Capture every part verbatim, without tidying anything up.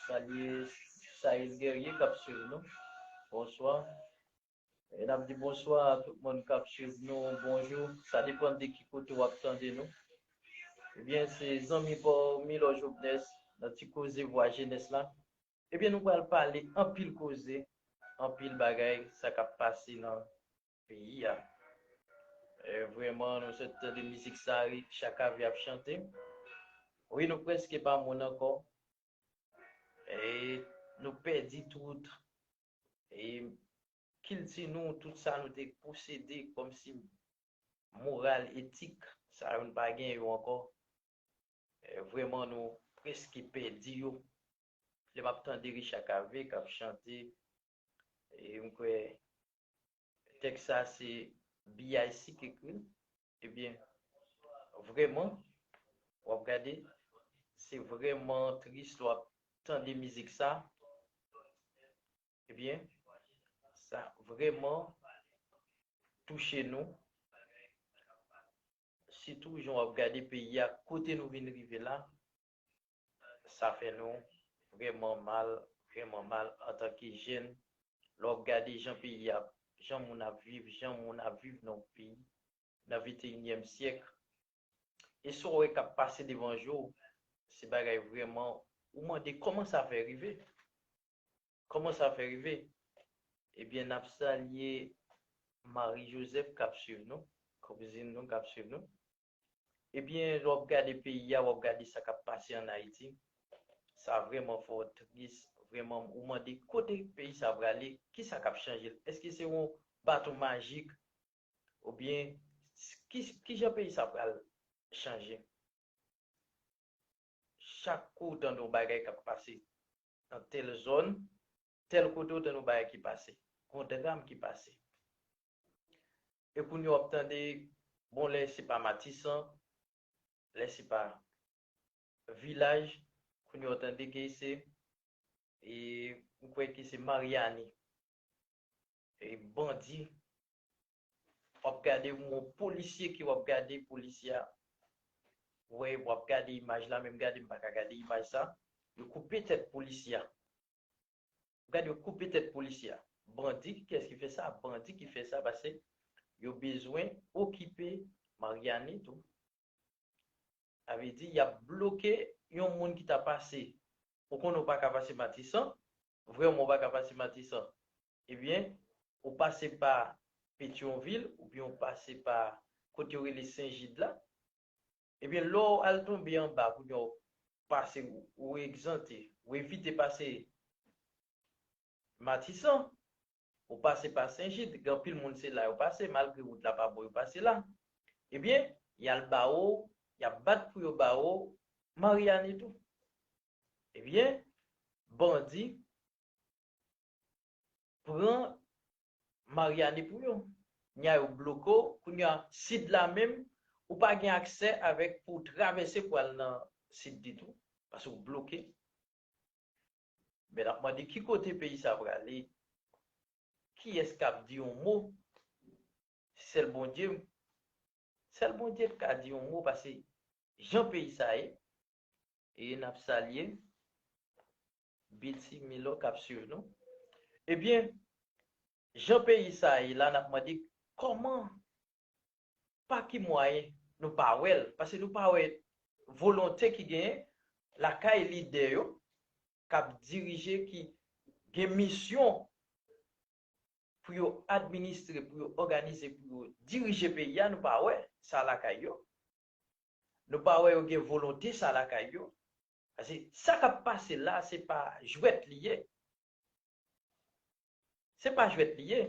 Salye Saïl Guerrier k ap swiv nou. Bonswa. E n ap di bonswa a tout moun k ap swiv nou, bonjou. Sa depann de ki kote w ap tande nou. Ebyen, se zanmi pa w Milò Jovenès nan ti koze vwa jenès la. Ebyen, nou pral pale anpil koze, anpil bagay, sa k ap pase nan peyi a. E, vrèman, nou sot tande mizik sa, Richard Cavé ap chante. Wi, nou prèske pa moun ankò. E nou pèdi tout, e kilti nou, tout sa nou te posede kòmsi moral, etik, sa yo n pa gen yo ankò. E vrèman, nou prèske pèdi yo. Lè m ap tande Richard Cavé k ap chante, e m kwè tèks sa se B I C ki ekri l. Ebyen, vrèman, w ap gade, se vrèman tris lè w ap tande mizik sa. Ebyen, sa vrèman touche nou. Sitou jan w ap gade peyi a, kote nou vin rive la, sa fè nou vrèman mal, vrèman mal antanke jèn. Lè w ap gade jan peyi a, jan moun ap viv, jan moun ap viv nan yon peyi nan venteyinyèm syèk, e sa w wè k ap pase devan je w, se bagay vrèman, ou mande kòman sa fè rive? Kòman sa fè rive? Ebyen, n ap salye Marie Joseph k ap swiv nou, kouzin nou k ap swiv nou. Ebyen, lè w ap gade peyi a, w ap gade sa k ap pase ann Ayiti, sa vrèman fè w tris, vrèman, ou mande kote peyi sa prale, kisa k ap chanje l? Èske se yon baton majik? Oubyen, ki, kijan peyi sa pral chanje? Chak kou w tande yon bagay k ap pase nan tèl zòn, tèl kote w tande yon bagay ki pase, yon dram ki pase. E kounye a w ap tande, bon, lè se pa Matisan, lè se pa Vilaj, kounye a w tande ke se, e, m kwè ke se Maryani. E bandi, w ap gade yon polisye ke w ap gade, polisye a, wè, w ap gade imaj la, menm gade, m pa ka gade imaj sa, yo koupe tèt polisye a. Gade, yo koupe tèt polisye a. Bandi, kiyès ki fè sa? Bandi ki fè sa, paske yo bezwen okipe Maryani tou. Sa vle di, y ap bloke yon moun ki ta pase. Ou konnen w pa ka pase Matisan, vrèman w pa ka pase Matisan. Ebyen, ou pase pa Petyonvil, oubyen ou pase pa kote yo rele Sen Jid la. Ebyen, lè w al tonbe anba, kounye a w pase, ou, ou egzante, ou evite pase Matisan, ou pase pa Sen Jid, gen anpil moun se la yo pase, malgre wout la pa bon, yo pase la. Ebyen, y al ba w, y ap bat pou yo ba w Maryani tou. Ebyen, bandi pran Maryani pou yo. Nya yo bloke w, kounye a, Sid la menm, ou pa gen aksè avèk pou w travèse pou al nan Sid ditou, paske w bloke. Men n ap mande ki kote peyi sa prale, kiyès k ap di yon mo? Sèl Bondye, sèl Bondye k ka di yon mo, paske jan peyi sa ye, e n ap salye Bitty Milo k ap swiv nou. Ebyen, jan peyi sa ye la, n ap mande kòman, pa ki mwayen nou pa wè l, paske nou pa wè volonte ki genyen lakay lidè yo k ap dirije, ki gen misyon pou yo administre, pou yo òganize, pou yo dirije peyi a, nou pa wè sa lakay yo. Nou pa wè yo gen volonte sa lakay yo. Paske sa k ap pase la, se pa jwèt li ye. Se pa jwèt li ye.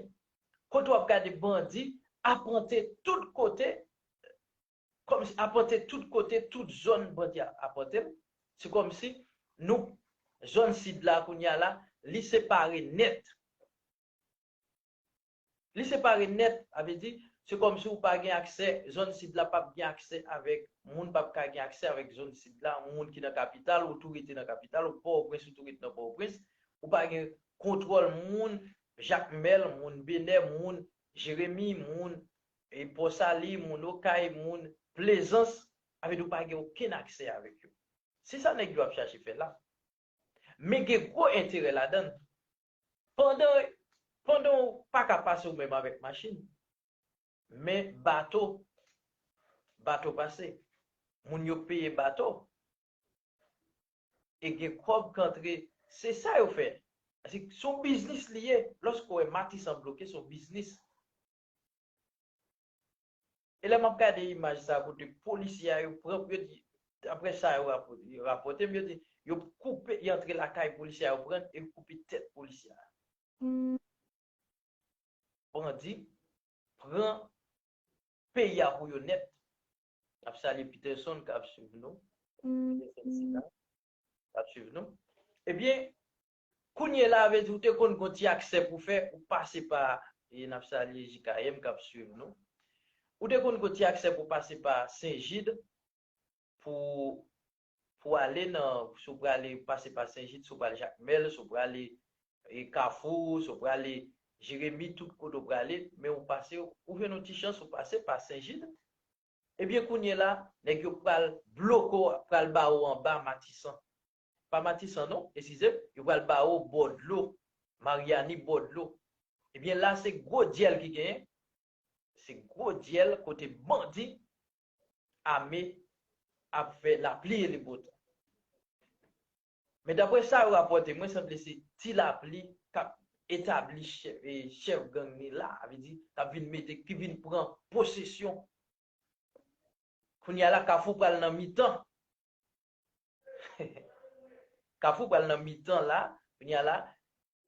Kote w ap gade bandi apante tout kote, kòmsi apante tout kote, tout zòn bandi a apante l. Se kòmsi nou, zòn Sid la kounye a la, li separe nèt. Li separe nèt, sa vle di, se kòmsi ou pa gen aksè, zòn Sid la p ap gen aksè avèk, moun p ap ka gen aksè avèk zòn Sid la, moun ki nan kapital, ou tou rete nan kapital, ou Pòtoprens, ou tou rete nan Pòtoprens, ou pa gen kontwòl moun Jakmèl, moun Benè, moun Jeremi, moun, e, Pòsali, moun Okay, moun Plezans, sa vle di ou pa gen okenn aksè avèk yo. Se sa nèg yo ap chache fè la. Men gen gwo enterè ladan l. Pandan, pandan w pa ka pase w menm avèk machin, men bato, bato pase. Moun yo peye bato. E gen kòb k antre. Se sa yo fè. Se, se yon biznis li ye. Lòske w wè Matisan bloke, se yon biznis. E lè m ap gade imaj sa kote polisye a yo pran, yo di, daprè sa yo rapò-, yo rapòte m, yo di, yo koupe, yo antre lakay polisye a, yo pran, e yo koupe tèt polisye a. Bandi pran peyi a pou yo nèt. N ap salye Peterson k ap swiv nou. Peterson Sina k ap swiv nou. Ebyen, kounye la, vle di, ou te konn gon ti aksè pou fè, ou pase pa, e n ap salye J K M k ap swiv nou. Ou te konn gon ti aksè pou pase pa Sen Jid, pou, pou ale nan, si w prale pase pa Sen Jid, si w prale Jakmèl, si w prale, e, Kafou, si w prale Jeremi, tout kote w prale, men ou pase, ou jwenn yon ti chans, ou pase pa Sen Jid. Ebyen, kounye la, nèg yo pral bloke w, pral ba ou anba Matisan. Pa Matisan, non, eskize m, yo pral ba ou bò dlo, Maryani bò dlo. Ebyen, la se gwo dyèl ki genyen. Se gwo dyèl kote bandi ame ap fè lapli e le beau temps. Men daprè sa yo rapòte, mwen sanble se ti lapli k ap etabli chèf, e, chèf gang ni la, vle di, k ap vin mete, ki vin pran posesyon. Kounye a la, Kafou pral nan mitan. Kafou pral nan mitan la, kounye a la,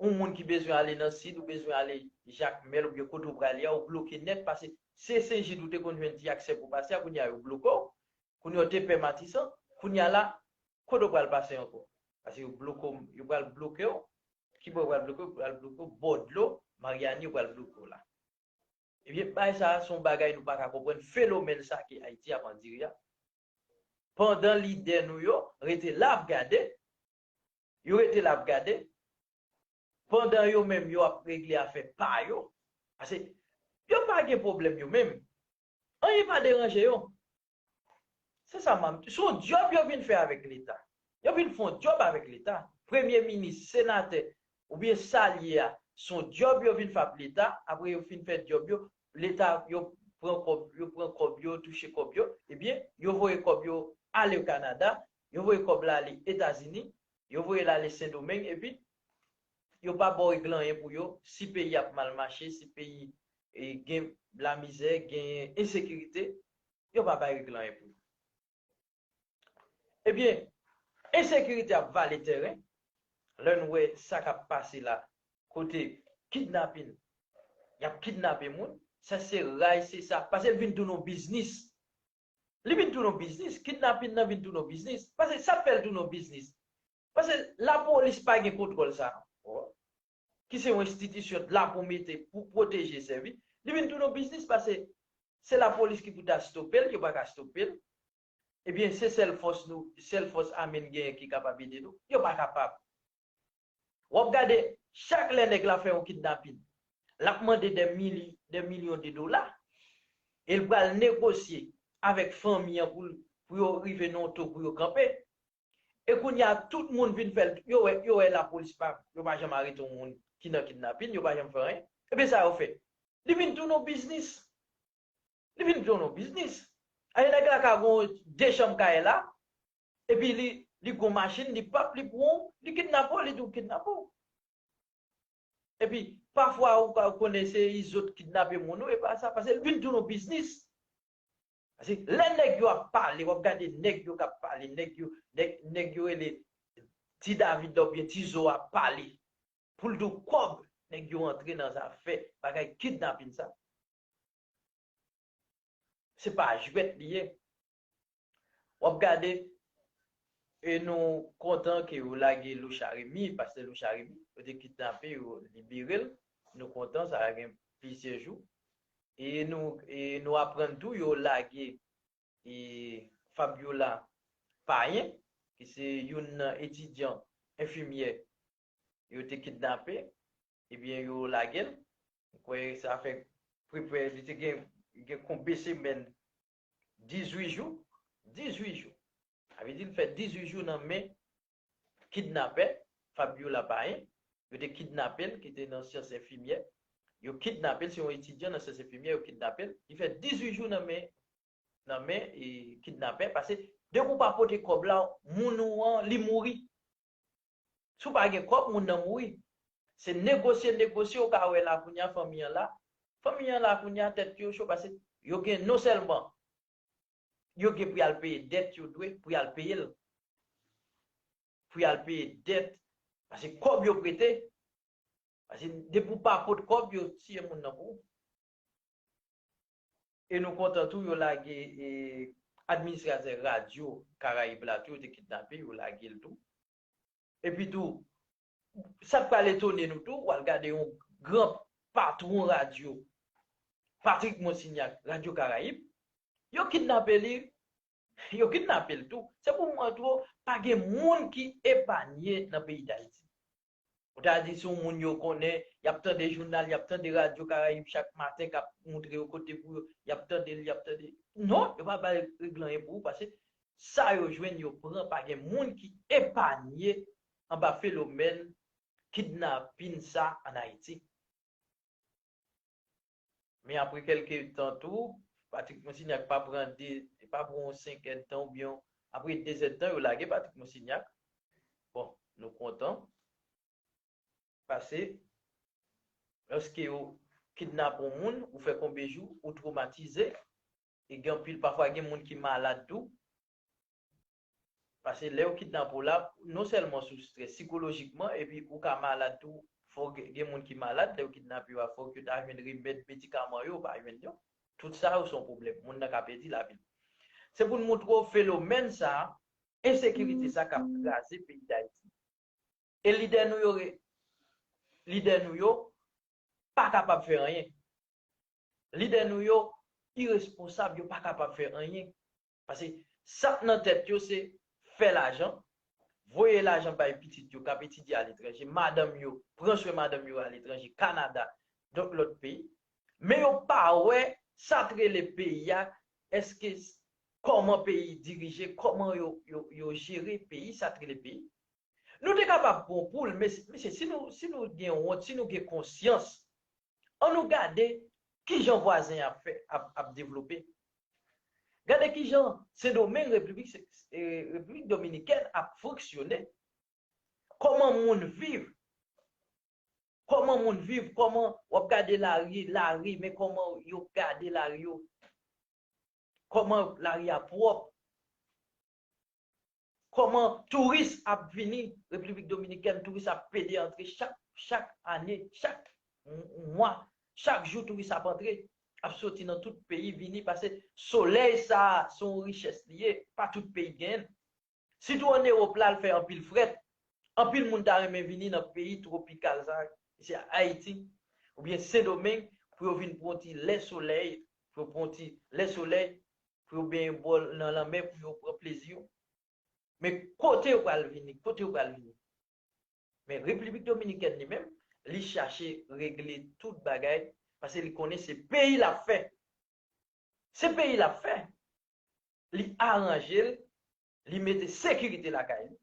yon moun ki bezwen ale nan sid, ou bezwen ale Jakmèl, oubyen kote w prale a, ou bloke nèt, paske se Sen Jid ou te konn jwenn ti aksè pou pase a, kounye a yo bloke w, kounye a w te pè Matisan, kounye a la, kote w pral pase ankò? Paske yo bloke w, yo pral bloke w, ki bò yo pral bloke w? Yo pral bloke w bò dlo, Maryani yo pral bloke w la. Ebyen, bagay sa a, se yon bagay nou pa ka konprann, fenomèn sa ke Ayiti ap andire a. Pandan lidè nou yo rete la ap gade, yo rete la ap gade, pandan yo menm yo ap regle afè pa yo, paske yo pa gen pwoblèm yo menm, anyen pa deranje yo. Se sa m ap di. Se yon djòb yo vin fè avèk Leta. Yo vin fè yon djòb avèk Leta. Premye minis, senatè, oubyen sa l ye a, se yon djòb yo vin fè ap Leta. Apre yo fin fè djòb yo, Leta, yo pran kòb, yo pran kòb yo, touche kòb yo. Ebyen, yo voye kòb yo ale Kanada, yo voye kòb la ale Etazini, yo voye l ale Sendomeng, epi yo pa ba w regle anyen pou yo. Si peyi ap mal mache, si peyi, e, gen lamizè, gen ensekirite, yo pa bay regle anyen pou yo. Ebyen, ensekirite ap vale tèren. Lè n wè sa k ap pase la, kote kidnapin, y ap kidnape moun, sa se ray, se sa. Paske l vin tounen yon biznis. Li vin tounen yon biznis. Kidnapin nan vin tounen yon biznis. Paske sa k fè l tounen yon biznis. Paske lapolis pa gen kontwòl sa ankò. Ki se yon enstitisyon la pou mete, pou pwoteje, sèvi. Li vin tounen yon biznis paske se lapolis ki pou ta stope l, yo pa ka stope l. Ebyen, se sèl fòs nou, sèl fòs ame n genyen ki kapab ede nou. Yo pa kapab. W ap gade, chak lè nèg la fè yon kidnapin, l ap mande dè mili-, dè milyon de dola, e l pral negosye avèk fanmi an pou, pou yo rive nan yon to pou yo kanpe. E kounye a, tout moun vin fè l, yo wè, yo wè lapolis pa, yo pa janm arete yon moun ki nan kidnapin, yo pa janm fè anyen. Ebyen, sa yo fè? Li vin tounen yon biznis. Li vin tounen yon biznis. Ay, nèg la ka gon de chanm kay la, epi li, li gon machin, li pap, li pran w, li kidnape w, li di w kidnape w. Epi, pafwa, ou ka konnen se izo t kidnape moun ou, e pa sa, paske l vin tounen yon biznis. Paske lè nèg yo ap pale, w ap gade nèg yo k ap pale, nèg yo, nèg, nèg yo rele Ti David la oubyen Ti Zo ap pale. Pou l di w kòb, nèg yo antre nan zafè, bagay kidnapin sa. Se pa jwèt li ye. W ap gade, e nou kontan ke yo lage Loucha Remy, pastè Loucha Remy, yo te kidnape, yo libere l. Nou kontan, sa gen plizyè jou. E nou, e nou aprann tou, yo lage, e Fabiola Payen, ki se youn nan etidyan enfimyè yo te kidnape, ebyen, yo lage l. M kwè sa fè preprè, li te gen, gen konbe semèn, dizuit jou, dizuit jou. Sa vle di l fè dizuit jou nan men kidnapè, Fabiola Payen, yo te kidnape l, ki te nan syans enfimyè. Yo kidnape l, se yon etidyan nan syans enfimyè, yo kidnape l. Li fè dizuit jou nan men, nan men e kidnapè, paske depi w pa pote kòb la, moun ou an, li mouri. Si w pa gen kòb, moun nan mouri. Se negosye, negosye, ou ka wè la kounye a, fanmi an la. Fanmi an la kounye a, tèt yo cho, paske yo gen non sèlman yo gen pou y al peye dèt yo dwe, pou y al peye l. Pou y al peye dèt, paske kòb yo prete, paske depi w pa pot kòb, yo tiye moun nan pou ou. E nou kontan tou, yo lage e, administratè Radyo Karayib la tou, yo te kidnape, yo lage l tou. Epi tou, sa k pral etone nou tou, w al gade yon gran patwon radyo, Patrick Monsignac, Radyo Karayib, yo kidnape li, yo kidnape l tou. Se pou mwen tou, pa gen moun ki epanye nan peyi Dayiti. Ou ta di se yon moun yo konnen, y ap tande jounal, y ap tande Radyo Karayib chak maten k ap moutre yo kote pou yo, y ap tande l, y ap tande. Non, yo pa bay regle anyen pou ou, paske sa yo jwenn, yo pran, pa gen moun ki epanye anba fenomèn kidnapin sa ann Ayiti. Men apre kèlke tan tou, Patrick Monsignac pa pran de, pa pran yon senk èdtan oubyen apre de zèdtan, yo lage Patrick Monsignac. Bon, nou kontan. Paske, lòske yo kidnape yon moun, ou fè konbyen jou, ou twomatize, e gen anpil, pafwa gen moun ki malad tou. Paske lè yo kidnape w la, non sèlman sou strès, sikolojikman, epi ou ka malad tou, fòk gen moun ki malad, lè yo kidnape yo a, fòk yo ta jwenn remèd, medikaman yo, yo pa jwenn yo. Tout sa yo se yon pwoblèm. Moun nan ka pèdi lavi l. Se pou n montre w fenomèn sa, ensekirite sa k ap kraze peyi Dayiti. E lidè nou yo, lidè nou yo pa kapab fè anyen. Lidè nou yo iresponsab, yo pa kapab fè anyen. Paske sa k nan tèt yo se fè lajan, voye lajan bay pitit yo k ap etidye aletranje, madanm yo, pran swen madanm yo aletranje, Kanada, donk lòt peyi. Men yo pa wè sa k rele peyi a, èske kòman peyi dirije, kòman yo, yo, yo jere peyi, sa k rele peyi. Nou te kapab pran poul, men mesye, si nou, si nou gen wont, si nou gen konsyans, ann nou gade kijan vwazen ap fè, ap, ap devlope. Gade kijan Sendomeng, Repiblik, eh, Repiblik Dominikèn ap fonksyone. Kòman moun viv? Kòman moun viv? Kòman w ap gade lari, lari, men kòman yo gade lari yo? Kòman lari a pwòp? Kòman touris ap vini Repiblik Dominikèn, touris ap pede antre chak, chak ane, chak m-, mwa, chak jou touris ap antre, ap soti nan tout peyi vini, paske solèy sa a, se yon richès li ye, pa tout peyi gen l. Sitou ann Ewòp la, l fè anpil frèt. Anpil moun ta renmen vini nan peyi twopikal sa, se Ayiti, oubyen Sendomeng, pou yo vin pran yon ti lè solèy, pou yo pran yon ti lè solèy, pou yo benyen bò nan lanmè, pou yo pran plezi yo. Men kote yo pral vini, kote yo pral vini. Men Repiblik Dominikèn li menm, li chache regle tout bagay, paske li konnen se peyi l ap fè. Se peyi l ap fè. Li aranje l, li mete sekirite lakay li.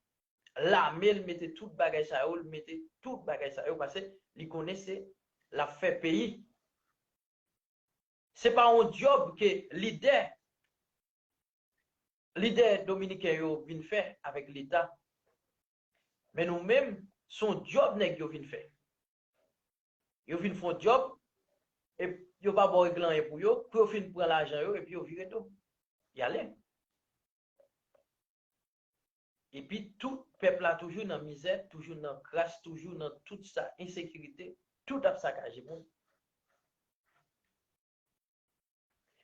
Lame l, mete tout bagay sa yo, li mete tout bagay sa yo, paske li konnen se l ap fè peyi. Se pa yon djòb ke lidè, lidè dominiken yo vin fè avèk Leta. Men nou menm, se yon djòb nèg yo vin fè. Yo vin fè yon djòb, e yo pa ba w regle anyen pou yo, pou yo fin pran lajan yo, epi yo vire do. Y ale. Epi tout pèp la toujou nan mizè, toujou nan kras, toujou nan tout sa, ensekirite, tout ap sakaje moun.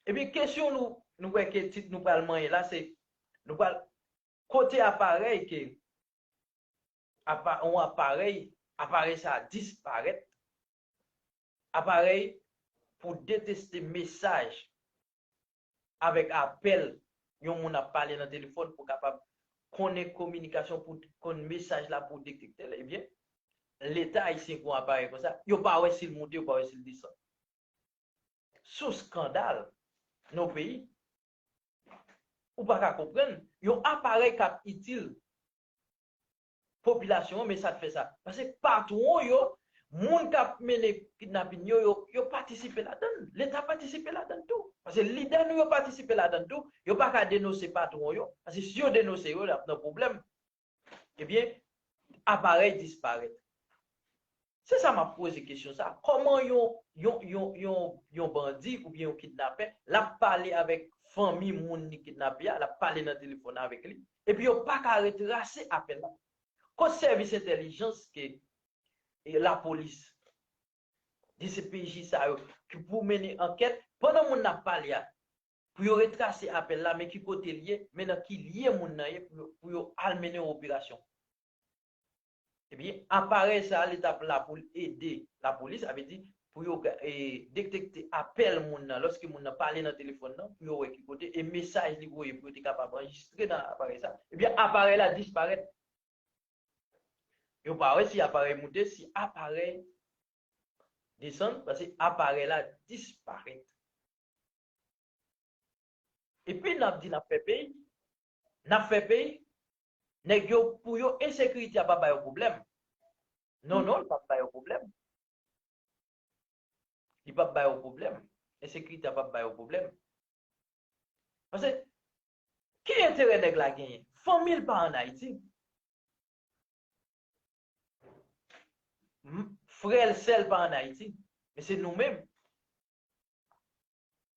Epi kesyon nou, nou wè ke tit nou pral manyen la, se nou pral kote aparèy ke apa-, yon aparèy, aparèy sa a disparèt, aparèy pou deteste mesaj avèk apèl yon moun ap pale nan telefòn pou kapab konnen kominikasyon, pou konn mesaj la, pou detekte l, ebyen, Leta ayisyen gen yon aparèy konsa, yo pa wè si l monte, yo pa wè si l desann. Se yon eskandal nan yon peyi. Ou pa ka konprann, yon aparèy k ap itil popilasyon an, men sa k fè sa. Paske patwon yo, moun k ap mennen kidnapin yo, yo, yo patisipe ladan l. Leta patisipe ladan l tou. Paske lidè nou yo patisipe ladan l tou. Yo pa ka denonse patwon yo. Paske si yo denonse yo, y ap nan pwoblèm. Ebyen, aparèy disparèt. Se sa m ap poze kesyon sa. Kòman yon, yon, yon, yon, yon bandi oubyen yon kidnapè, l ap pale avèk fanmi moun li kidnape a, l ap pale nan telefòn avèk li, epi yo pa ka retrase apèl la? Kot sèvis entèlijans ke, e, lapolis, D C P J sa yo, ki pou mennen ankèt, pandan moun nan ap pale a, pou yo retrase apèl la, men ki kote l ye, men nan ki lye moun nan ye, pou yo, pou yo al mennen yon operasyon. Ebyen, aparèy sa a, li t ap la pou l ede lapolis, sa vle di, pou yo, e, detekte apèl moun nan, lòske moun nan pale nan telefòn nan, pou yo wè ki kote, e mesaj li voye, pou yo te kapab anrejistre nan aparèy sa. Ebyen, aparèy la disparèt. Yo pa wè si aparèy moute, si aparèy desann, paske aparèy la disparèt. Epi n ap di n ap fè peyi, n ap fè peyi, nèg yo, pou yo, ensekirite a p ap ba yo pwoblèm. Non, non, li p ap ba yo pwoblèm. Li p ap ba yo pwoblèm. Ensekirite a p ap ba yo pwoblèm. Paske, ki enterè nèg la genyen? Fanmi l pa ann Ayiti. M-, frè l, sè l pa ann Ayiti. Men se nou menm.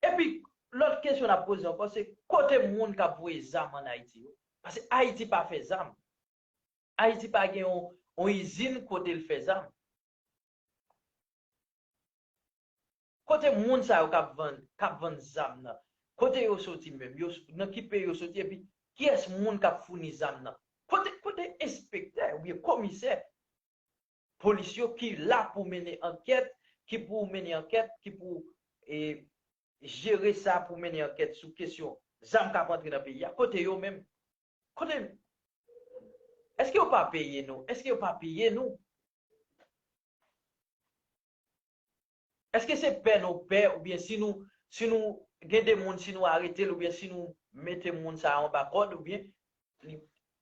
Epi, lòt kesyon n ap poze ankò, se kote moun k ap voye zam ann Ayiti yo? Paske Ayiti pa fè zam. Ayiti pa gen yon, yon izin kote l fè zam. Kote moun sa yo k ap vann, k ap vann zam nan? Kote yo soti menm? Yo, nan ki peyi yo soti? Epi, kiyès moun k ap founi zam nan? Kote, kote enspektè oubyen komisè polis yo ki la pou mennen ankèt, ki pou mennen ankèt, ki pou, e, jere sa, pou mennen ankèt sou kesyon zam k ap antre nan peyi a? Kote yo menm? Kote, èske yo pa peye nou? Èske yo pa peye nou? Èske se pè nou pè, oubyen si nou, si nou gen de moun, si nou arete l, oubyen si nou mete moun sa a anba kòd, oubyen li,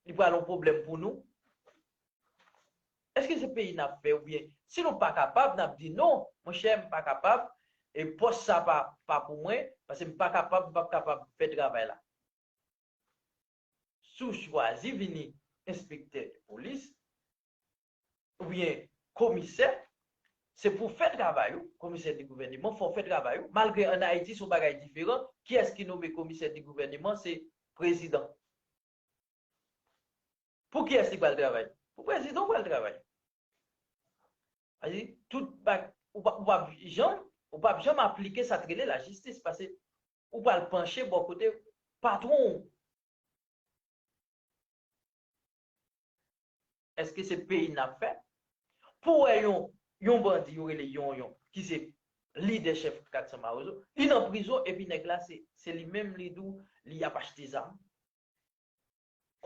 li pral yon pwoblèm pou nou? Èske se peyi n ap fè, oubyen si nou pa kapab, n ap di non, monchè, m pa kapab, e pòs sa pa, pa pou mwen, paske m pa kapab, m p ap kapab fè travay la? Si w chwazi vini enspektè de polis, oubyen komisè, se pou w fè travay ou, komisè de gouvèneman, fò w fè travay ou. Malgre ann Ayiti, se yon bagay diferan, kiyès ki nome komisè de gouvèneman? Se prezidan. Pou kiyès li pral travay? Pou prezidan w pral travay. Sa di, tout bag, ou pa, ou p ap janm, ou p ap janm aplike sa k rele lajistis, paske ou pral panche bò kote patwon w. Èske se peyi n ap fè? Pou wè yon, yon bandi, yo rele Yonyon, ki se lidè chèf kat san Mawozo, li nan prizon, epi nèg la, se, se li menm li di w li ap achte zam.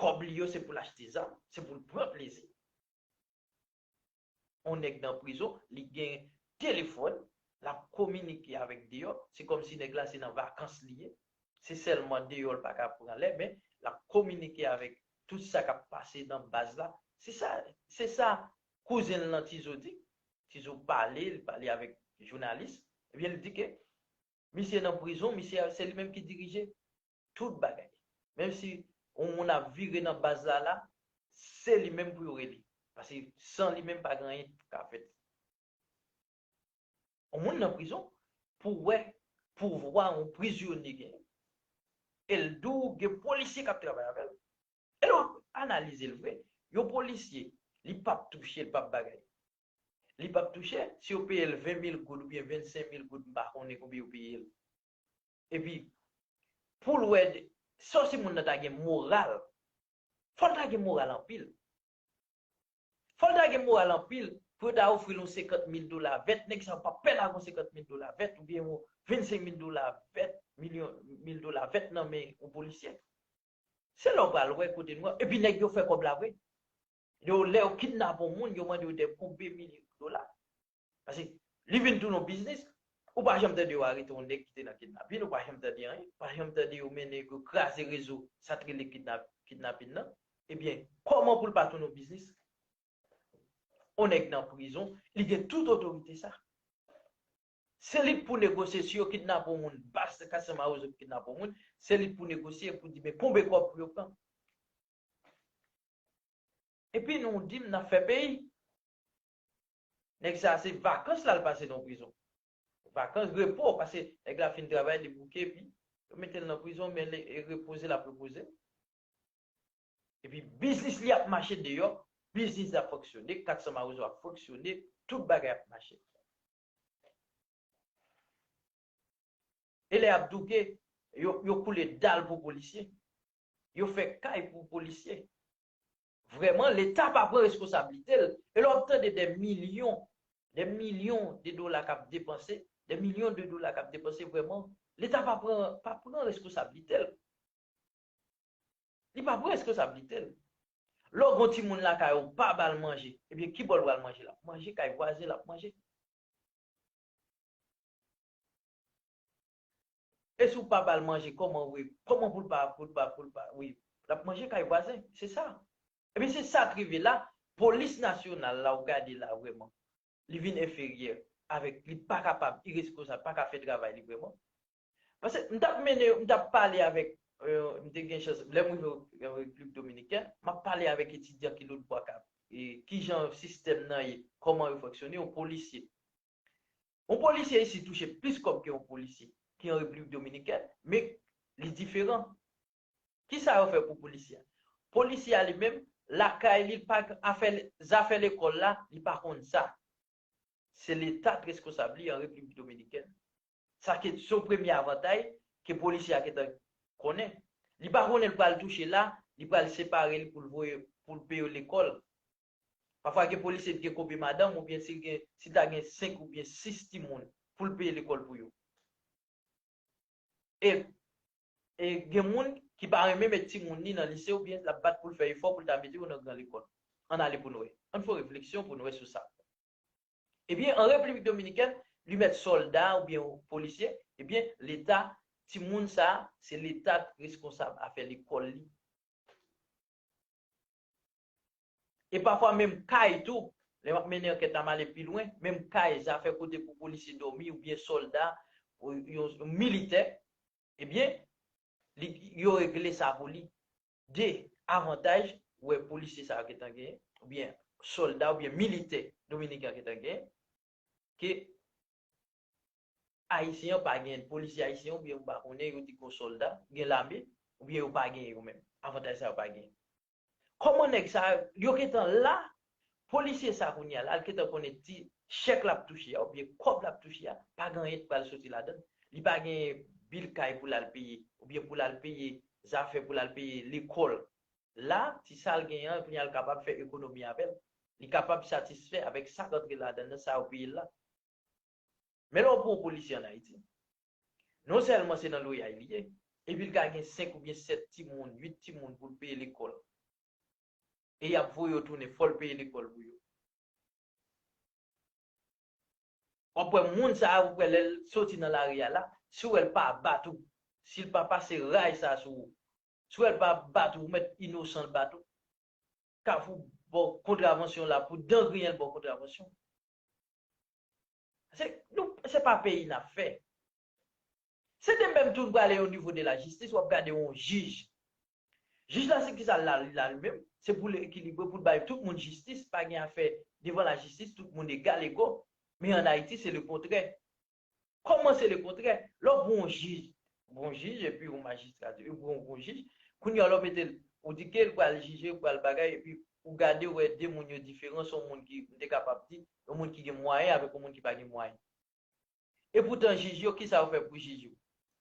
Kòb li yo, se pou l achte zam, se pou l pran plezi. On nèg nan prizon, li gen telefòn, l ap kominike avèk deyò, se kòmsi nèg la se nan vakans li ye, se sèlman deyò l pa ka pran lè, men l ap kominike avèk tout sa k ap pase nan baz la. Se sa, se sa kouzen l lan Tizo di. Tizo pale, li pale avèk jounalis, ebyen, li di ke misye nan prizon, misye, se li menm ki dirije tout bagay. Menm si yon moun ap vire nan baz la la, se li menm pou yo rele. Paske san li menm pa gen anyen k ka fèt. Yon moun nan prizon, pou wè pouvwa yon prizonye genyen. E l di w gen polisye k ap travay avè l. E lè w analize l vre, yon polisye, li p ap touche, li p ap bagay. Li p ap touche, si yo peye l ven mil goud oubyen vennsenk mil goud, m pa konnen konbyen yo peye l. Epi, pou l wè, de- sòsi moun nan ta gen moral, fò l ta gen moral anpil. Fò l ta gen moral anpil pou yo ta ofri l yon senkant mil dola vèt. Nèg sa yo p ap pè lage yon senkant mil dola vèt oubyen yon vennsenk mil dola vèt, milyon, mil dola vèt nan men yon polisye. Se la w pral wè kote nou an. Epi nèg yo fè kòb la vre. Yo, lè yo kidnape yon moun, yo mande yo dè konbe milyon dola. Paske li vin tounen yon biznis. Ou pa janm tande yo arete yon nèg ki te nan kidnapin, ou pa janm tande anyen, ou pa janm tande yo mennen, yo kraze rezo sa t rele kidnap, kidnapin nan. Ebyen, kòman pou l pa tounen yon biznis? yon nèg nan prizon, li gen tout otorite sa. Se li k pou negosye si yo kidnape yon moun, bas Castro Mawozo kidnape yon moun, se li k pou negosye pou di men konbe kòb pou yo pran. Epi nou di m n ap fè peyi. Nèg sa se vakans la l pase nan prizon. Vakans, repo, paske nèg la fin travay, li bouke, epi yo mete l nan prizon, men li repoze, l ap repoze. Epi biznis li ap mache deyò, biznis li ap fonksyone, Castro Mawozo ap fonksyone, tout bagay ap mache. E lè y ap douke, yo, yo koule dal pou polisye. Yo fè kay pou polisye. Vrèman, Leta pa pran reskonsablite l. E lè w ap tande dè milyon, dè milyon de dola k ap depanse, dè milyon de dola k ap depanse, vrèman, Leta pa pran, pa pran reskonsablite l. Li pa pran reskonsablite l. Lè w gen yon timoun lakay ou pa ba l manje, ebyen ki bò l pral manje? L ap manje kay vwazen, l ap manje. E si w pa ba l manje, kòman, wi, kòman pou l pa, pou l pa, pou l pa, wi, l ap manje kay vwazen, se sa. Ebyen, se sa k rive la, polis nasyonal la, w gade la vrèman, li vin enferyè avèk, li pa kapab, ireskonsab, pa ka fè travay li vrèman. Paske m t ap mennen, m t ap pale avèk, euh, m te gen chans, lè m rive an Repiblik Dominikèn, m ap pale avèk etidyan ki lòtbò k ap, e, kijan sistèm nan ye, kòman yo fonksyone, yon polisye. Yon polisye isi touche plis kòb ke yon polisye ki an Repiblik Dominikèn, men li diferan. Kisa yo fè pou polisye a? Polisye a li menm, lakay li, l pa afè, zafè lekòl la, li pa konn sa. Se Leta k reskonsab li an Repiblik Dominikèn. Sa ke se yon premye avantay ke polisye a gentan konnen. Li pa konnen l pral touche la, li pral separe li pou l voye, pou l peye lekòl. Pafwa gen polisye ki gen konbe madanm oubyen si l gen, si l ta gen senk oubyen sis timoun pou l peye lekòl pou yo. E, e gen moun ki pa renmen met timoun li nan lise oubyen l ap bat pou l fè efò pou l ta mete yo nan gran lekòl. Ann ale pou n wè. Ann fè yon refleksyon pou n wè sou sa. Ebyen, an Repiblik Dominikèn, li mèt sòlda oubyen polisye, ebyen, Leta, timoun sa, se Leta k reskonsab afè lekòl li. E pafwa menm kay tou, lè m ap mennen ankèt la, m ale pi lwen, menm kay, zafè kote pou polisye dòmi oubyen sòlda, ou yon militè, ebyen, li, yo regle sa pou li. De avantaj, ou wè polisye sa yo gentan genyen, oubyen sòlda, oubyen militè dominiken an gentan genyen, ke Ayisyen an pa genyen, polisye ayisyen oubyen ou pa konnen, yo di gon sòlda, gen lame, oubyen yo pa genyen yo menm. Avantaj sa yo pa genyen. Kòman nèg sa yo, yo gentan la, polisye sa kounye a la, l gentan konnen ti chèk l ap touche a, oubyen kòb l ap touche a, pa gen anyen k pral soti ladan l. Li pa gen bil kay pou l al peye, oubyen pou l al peye zafè, pou l al peye lekòl. La, ti sa l genyen an, kounye a l kapab fè ekonomi avè l. Li kapab satisfè avèk sa k antre ladan l nan, sa yo peye l la. Men lè w pran yon polisye ann Ayiti, non sèlman se nan loyay li ye, epi l ka gen senk oubyen sèt timoun, uit timoun pou l peye lekòl. E y ap voye yo tounen, fò l peye lekòl pou yo. W ap wè moun sa a, w ap wè lè l soti nan lari a la, si w wè l pa bat ou, si l pa pase ray sa a sou ou, si w wè l pa bat ou, ou mèt inosan l bat ou. Kafou ba w kontravansyon la, pou dan griyen l ba w kontravansyon. Se, nou, se pa peyi n ap fè. Se de menm tou nou prale o nivo de la jistis, w ap gade yon jij. Jij la, se kisa l la, li la li menm? Se pou l ekilibre, pou l bay tout moun jistis, pa gen afè devan la jistis, tout moun egal ego. Men ann Ayiti, se le kontrè. Kòman se le kontrè? Lè w pran yon jij, yon jij epi yon majistra, epi yon, yon jij, kounye a lè w mete l, ou di ke l pral jije, l pral bagay, epi ou gade, w wè de moun yo diferan, se yon moun ki, m te kapab di, yon moun ki gen mwayen avèk yon moun ki pa gen mwayen. Epoutan, jij yo, kisa yo fè pou jij yo?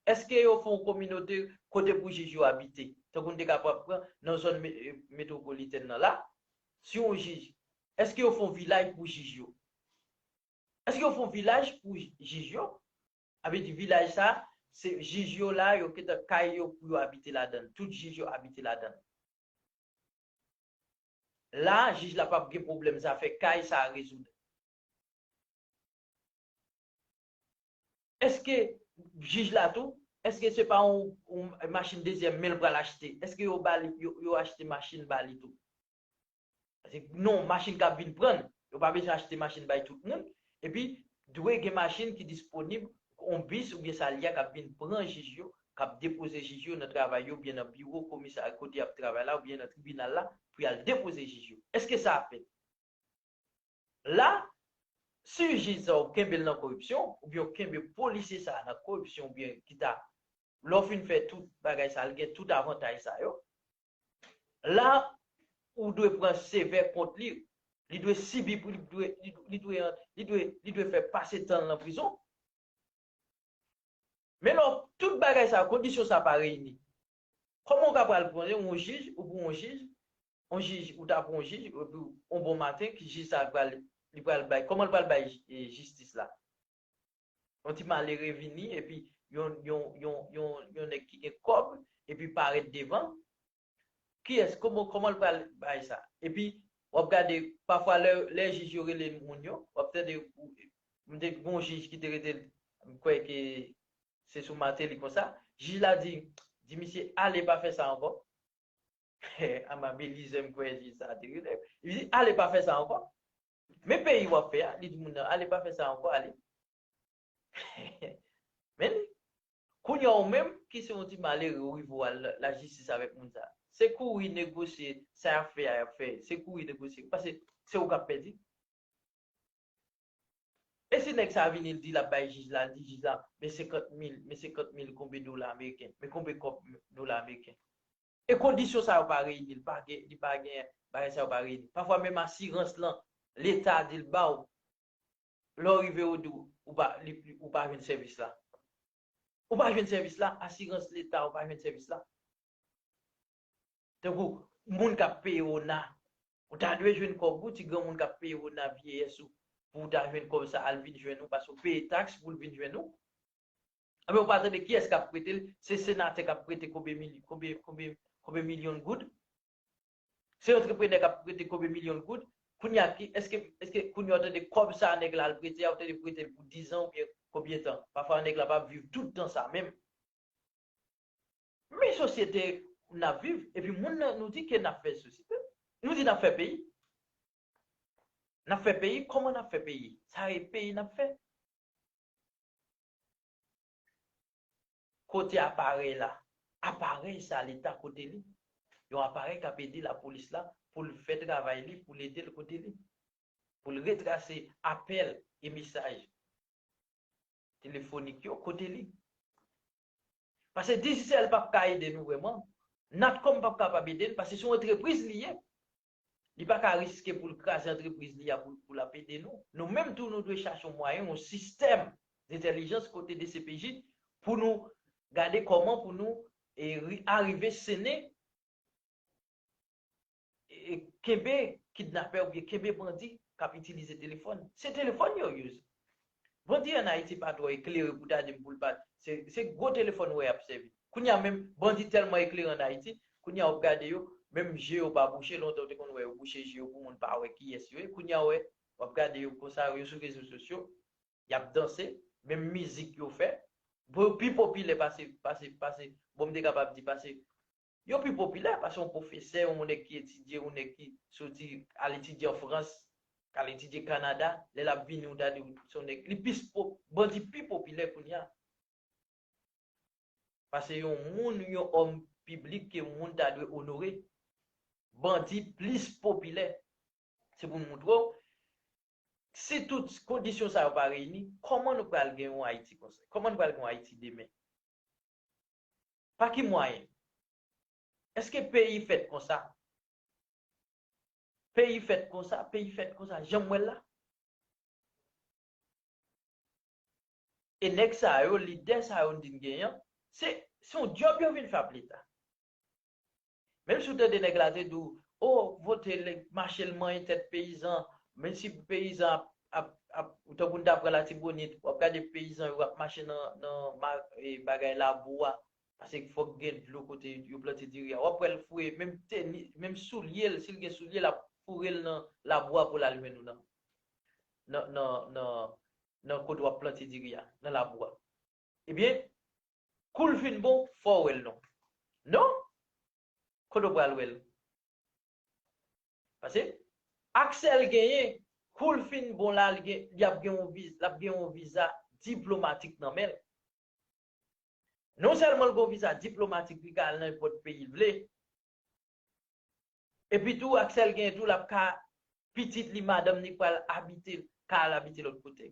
Èske yo fè yon kominote kote pou jij yo abite? Tankou n te kapab pran nan zòn me-, metwopolitèn nan la, si yon jij, èske yo fè yon vilaj pou jij yo? Èske yo fè yon vilaj pou jij yo? Sa vle di vilaj sa, se jij yo la, yo gentan kay yo pou yo abite ladan l. Tout jij yo abite ladan l. La, jij la p ap gen pwoblèm zafè kay sa a rezoud. Èske jij la tou, èske se pa yon, yon machin dezyèm men l pral achte? Èske yo ba li, yo, yo achte machin ba li tou? Paske non, machin k ap vin pran l, Yo pa bezwen achte machin bay tout moun. Epi, dwe gen machin ki disponib, yon bis oubyen sa l ye a k ap vin pran jij yo, k ap depoze jij yo nan travay yo, oubyen nan biwo komisarya kote y ap travay la, oubyen nan tribinal la, pou y al depoze jij yo. Èske sa ap fèt? La, si jij sa w kenbe l nan koripsyon, oubyen w kenbe polisye sa a nan koripsyon, oubyen ki ta, lè w fin fè tout bagay sa, l gen tout avantaj sa yo, la, ou dwe pran sevè kont li. Li dwe sibi, li dwe, li, li dwe, li dwe, li dwe fè pase tan l nan prizon. Men lè w, tout bagay sa, kondisyon sa pa reyini. Kòman w ka pral pran yon jij, ou pran yon jij, yon jij, ou ta pran yon jij, epi yon bon maten, ki jij sa pral, li pral bay, kòman l pral bay, e, jistis la? Yon ti malere vini, epi yon, yon, yon, yon, yon nèg ki gen kòb, epi parèt devan, kiyès, kòman, kòman l pral bay sa? Epi, w ap gade, pafwa lè, lè jij yo rele moun yo, w ap tande, ou, m te gen yon jij ki te rete, m kwè ke se sou Martelly konsa, jij la di, di misye, "Ale, pa fè sa ankò." Amabilize, m kwè jij sa te rele. Li di, "Ale, pa fè sa ankò." Men peyi w ap fè a, li di moun nan, "Ale, pa fè sa ankò, ale." Men li, kounye a ou menm, ki se yon ti malere, ou rive w al la, lajistis avèk moun sa. Se kouri negosye, sa y ap fè a, y ap fè. Se kouri negosye. Paske se ou k ap pèdi. E si nèg sa vini, l di l ap bay jij la, l di jij la, "Men senkant mil, men senkant mil konbe dola ameriken, men konbe kòb dola ameriken." E kondisyon sa yo pa reyini, li pa gen, li pa gen, bagay sa yo pa reyini. Pafwa menm asirans lan, Leta di l ba w, lè w rive, ou di w, ou pa, li, li, ou pa jwenn sèvis la. Ou pa jwenn sèvis la, asirans Leta, ou pa jwenn sèvis la. Tankou moun k ap peye ona. Ou ta dwe jwenn kòb ou, ti granmoun k ap peye ona vyeyès ou, pou w ta jwenn kòb sa, al vin jwenn ou, paske w peye taks pou l vin jwenn ou. Anben, ou pa tande kiyès k ap prete l, se senatè k ap prete konbe mil-, konbe, konbe, konbe milyon goud? Se antreprenè k ap prete konbe milyon goud? Kounye a, ki, èske, èske kounye a w tande kòb sa nèg la al prete a, w tande prete l pou diz an oubyen konbyen tan? Pafwa nèg la p ap viv tout tan sa menm. Men sosyete n ap viv, epi moun nan, nou di ke n ap fè sosyete. Nou di n ap fè peyi. N ap fè peyi, kòman n ap fè peyi? Sa e peyi n ap fè? Kote aparèy la? Aparèy sa, Leta kote li? Yon aparèy k ap ede lapolis la pou l fè travay li, pou l ede l kote li, pou l retrase apèl e mesaj telefonik yo, kote li? Paske Digicel p ap ka ede nou vrèman. Natcom p ap kapab ede n, paske se yon antrepriz li ye. Li pa ka riske pou l kraze antrepriz li a pou, pou l ap ede nou. Nou menm tou, nou dwe chache yon mwayen, yon sistèm dentèlijans kote D C P J pou nou gade kòman pou nou, e, ri-, arive sennen, e, kenbe kidnapè oubyen kenbe bandi k ap itilize telefòn. Se telefòn yo use. Bandi an Ayiti pa twò eklere pou ta di m pou l pa. Se, se gwo telefòn wè y ap sèvi. Kounye a menm, bandi tèlman eklere an Ayiti, kounye a w ap gade yo, menm je yo pa bouche, lontan w te konn wè yo bouche je yo pou moun pa wè kiyès yo ye. Kounye a w wè, w ap gade yo konsa, yo sou rezo sosyo, y ap danse, menm mizik yo fè. Bon, yo pi popilè pase, pase, pase, bon, m te kapab di pase, yo pi popilè pase yon pwofesè, yon nèg ki etidye, yon nèg ki soti al etidye an Frans, k al etidye Kanada, lè l ap vini, ou ta di se yon nèg, li pi po-, bandi pi popilè kounye a. Pase yon moun, yon òm piblik ke moun ta dwe onore. Bandi plis popilè. Se pou n montre w, si tout kondisyon sa yo pa reyini, kòman nou pral gen yon Ayiti konsa? Kòman nou pral gen yon Ayiti demen? Pa ki mwayen? Èske peyi fèt konsa? Peyi fèt konsa, peyi fèt konsa, jan m wè l la. E nèg sa yo, lidè sa yo n di n genyen an, se, se yon djòb yo vin fè ap Leta. Menm si w tande nèg la te di w, o, vote, mache l manyen tèt peyizan, menm si peyizan ap, ap, ap, tankou n ta pran Latibonit, w ap gade peyizan yo ap mache nan, nan ma-, e, bagay labou a, paske fòk gen dlo kote yo plante diri a. W ap wè l foure, menm teni, menm soulye l, si l gen soulye, l ap foure l nan labou a pou l al jwenn ou nan, nan, nan, nan, nan kote w ap plante diri a, nan labou a. Ebyen, kou l fin bon, fò w wè l non. Non? Kote w pral wè l? Paske aksè l genyen, Kou l fin bon la, li gen, li ap gen yon viz, l ap gen yon viza diplomatik nan men l. Non sèlman l gen yon viza diplomatik, li ka al nan nenpòt peyi l vle. Epi tou, aksè l gen tou, l ap ka, pitit li, madanm li pral abite, ka al abite lòt kote.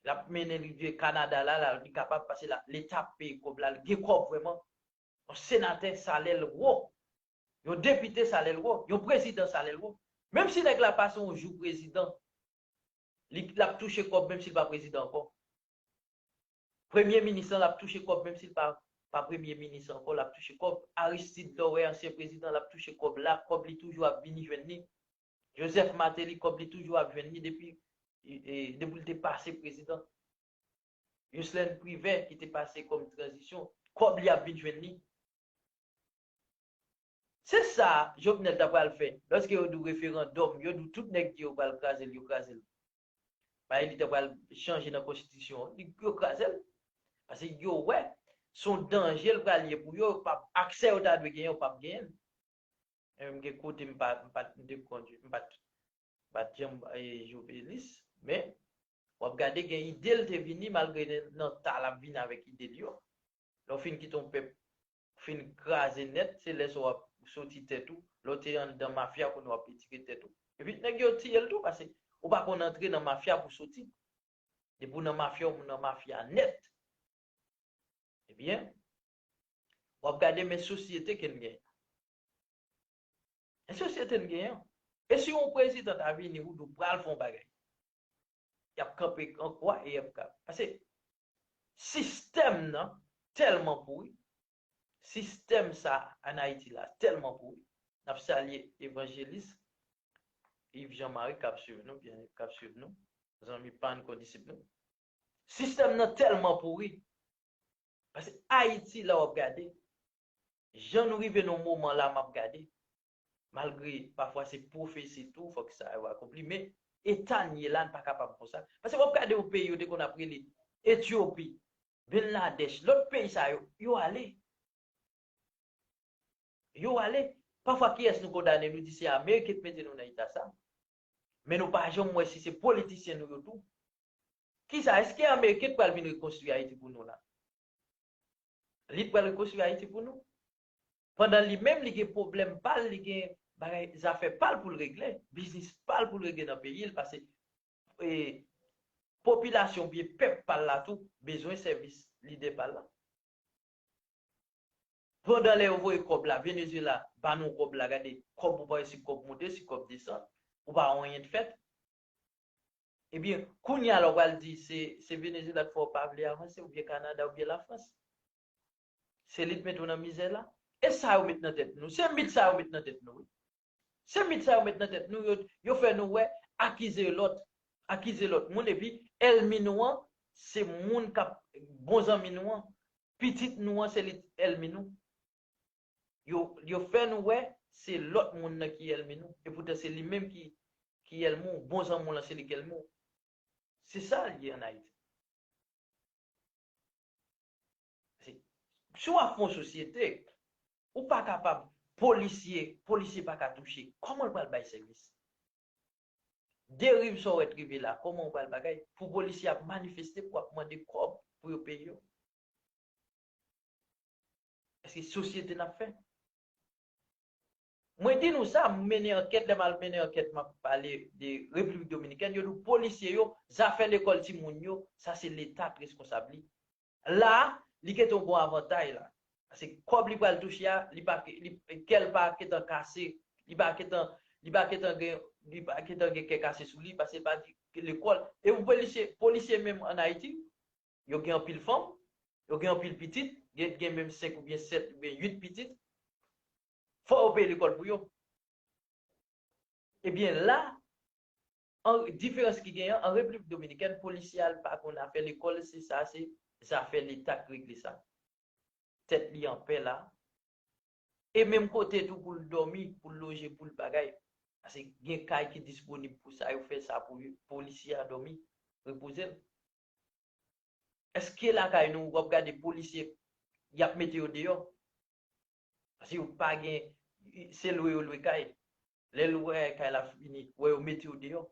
L ap mennen li vye Kanada la, la, li kapab pase la, Leta ap peye kòb la, li gen kòb vrèman. Yon senatè, salè l wo. Yon depite, salè l wo. Yon prezidan, salè l wo. Menm si nèg la pase yon jou prezidan, li, l ap touche kòb menm si l pa prezidan ankò. Premye minis lan, l ap touche kòb menm si l pa, pa premye minis ankò, l ap touche kòb. Aristide, lè w wè ansyen prezidan, l ap touche kòb la, kòb li toujou ap vini jwenn li. Joseph Martelly, kòb li toujou ap jwenn li depi, e, e, depi l te pase prezidan. Jocelerme Privert ki te pase kòm tranzisyon, kòb li ap vin jwenn li. Se sa Jovenel ta pral fè. Lòske yo di w referandòm, yo di w tout nèg di yo pral kraze l, yo kraze l. Paske li ta pral chanje nan konstitisyon an, li, yo kraze l. Paske yo wè, se yon danje l pral ye pou yo, yo p ap, aksè yo ta dwe genyen, yo p ap genyen l. E m gen kote m pa, m pa t, m te kondui, m pa t, m pa t janm, e, Jovelis, men w ap gade gen ide l te vini, malgre nan, nan ta l ap vin avèk ide l yo. Lè w fin kite yon pèp fin kraze nèt, se lè sa w ap soti tèt ou, lè w te anndan mafya, kounye a w ap retire tèt ou. Epi nèg yo tiye l tou, paske ou pa konn antre nan mafya pou soti. Depi w nan mafya, w nan mafya nèt. Ebyen, w ap gade men sosyete ke n genyen. Men sosyete n genyen. E si yon prezidan ta vini, ou di w pral fè yon bagay, y ap kanpe an kwa e y ap ka. Paske sistèm nan tèlman pouri. Sistèm sa ann Ayiti la tèlman pouri. N ap salye evanjelis Yves Jean Marie k ap swiv nou, byen k ap swiv nou, zanmi pa n, kondisip nou. Sistèm nan tèlman pouri. Paske Ayiti la w ap gade, jan nou rive nan moman la m ap gade, malgre pafwa se pwofesi tou, fòk sa yo akonpli, men eta n ye la, n pa kapab konsa. Paske w ap gade yon peyi yo te konn ap rele Etyopi, Bangladèch, lòt peyi sa yo, yo ale. Yo ale. Pafwa kiyès nou kondane, nou di se Ameriken k mete nou nan eta sa. Men nou pa janm wè si se politisyen nou yo tou. Kisa, èske Ameriken k pral vin rekonstwi Ayiti pou nou la? Li t pral rekonstwi Ayiti pou nou? Pandan li menm, li gen pwoblèm pa l, li gen bagay, zafè pa l pou l regle, biznis pa l pou l regle nan peyi l, paske, e, popilasyon oubyen pèp pa l la tou bezwen sèvis lidè pa l la. Pandan lè yo voye kòb la, Venezuela ba nou kòb la, gade, kòb ou pa wè si kòb monte, si kòb desann, ou pa wè anyen k fèt. Ebyen, kounye a la w pral di se, se Venezuela k fè w pa vle avanse, oubyen Kanada, oubyen Lafrans. Se li k mete w nan mizè la. E sa yo met nan tèt nou. Se mit sa yo met nan tèt nou, wi. Se mit sa yo met nan tèt nou, yo, yo fè nou wè, akize lòt, akize lòt moun, epi ènmi nou an, se moun k ap, bon zanmi nou an, pitit nou an, se li ènmi nou. Yo, yo fè nou wè, se lòt moun nan ki ènmi nou, epoutan se li menm ki, ki ènmi w, bon zanmi w lan, se li k ènmi w. Se sa l ye ann Ayiti. Se, si w ap fè yon sosyete, ou pa kapab, polisye, polisye pa ka touche. Kòman l pral bay sèvis? Deriv sa w wè t rive la, kòman w pral bagay? Pou polisye ap manifeste, pou ap mande kòb pou yo peye yo. Èske sosyete n ap fè? Mwen di nou sa, m mennen ankèt, lè m al mennen ankèt, m ap pale de Repiblik Dominikèn, yo di w polisye yo, zafè lekòl timoun yo, sa se Leta k reskonsab li. La, li gentan gon avantay la. Paske kòb li pral touche a, li pa, li, kè l pa gentan kase, li pa gentan, li pa gentan gen, li pa gentan gen kè kase sou li, paske l pa di lekòl. E pou polisye, polisye menm ann Ayiti, yo gen anpil fanm, yo gen anpil pitit, gen, gen menm senk oubyen sèt oubyen uit pitit. Fò yo peye lekòl pou yo. Ebyen la, an, diferans ki genyen, an Repiblik Dominikèn, polisye a l pa konn afè lekòl, se sa, se zafè Leta k regle sa. Tèt li anpè la. E menm kote tou pou l dòmi, pou l loje, pou l bagay. Paske gen kay ki disponib pou sa, yo fè sa pou polisye a dòmi, repoze l. Èske lakay nou, w ap gade polisye, y ap mete yo deyò? Paske yo pa gen, se lwe yo lwe kay. Lè l wè kay la fini, wè yo mete yo deyò.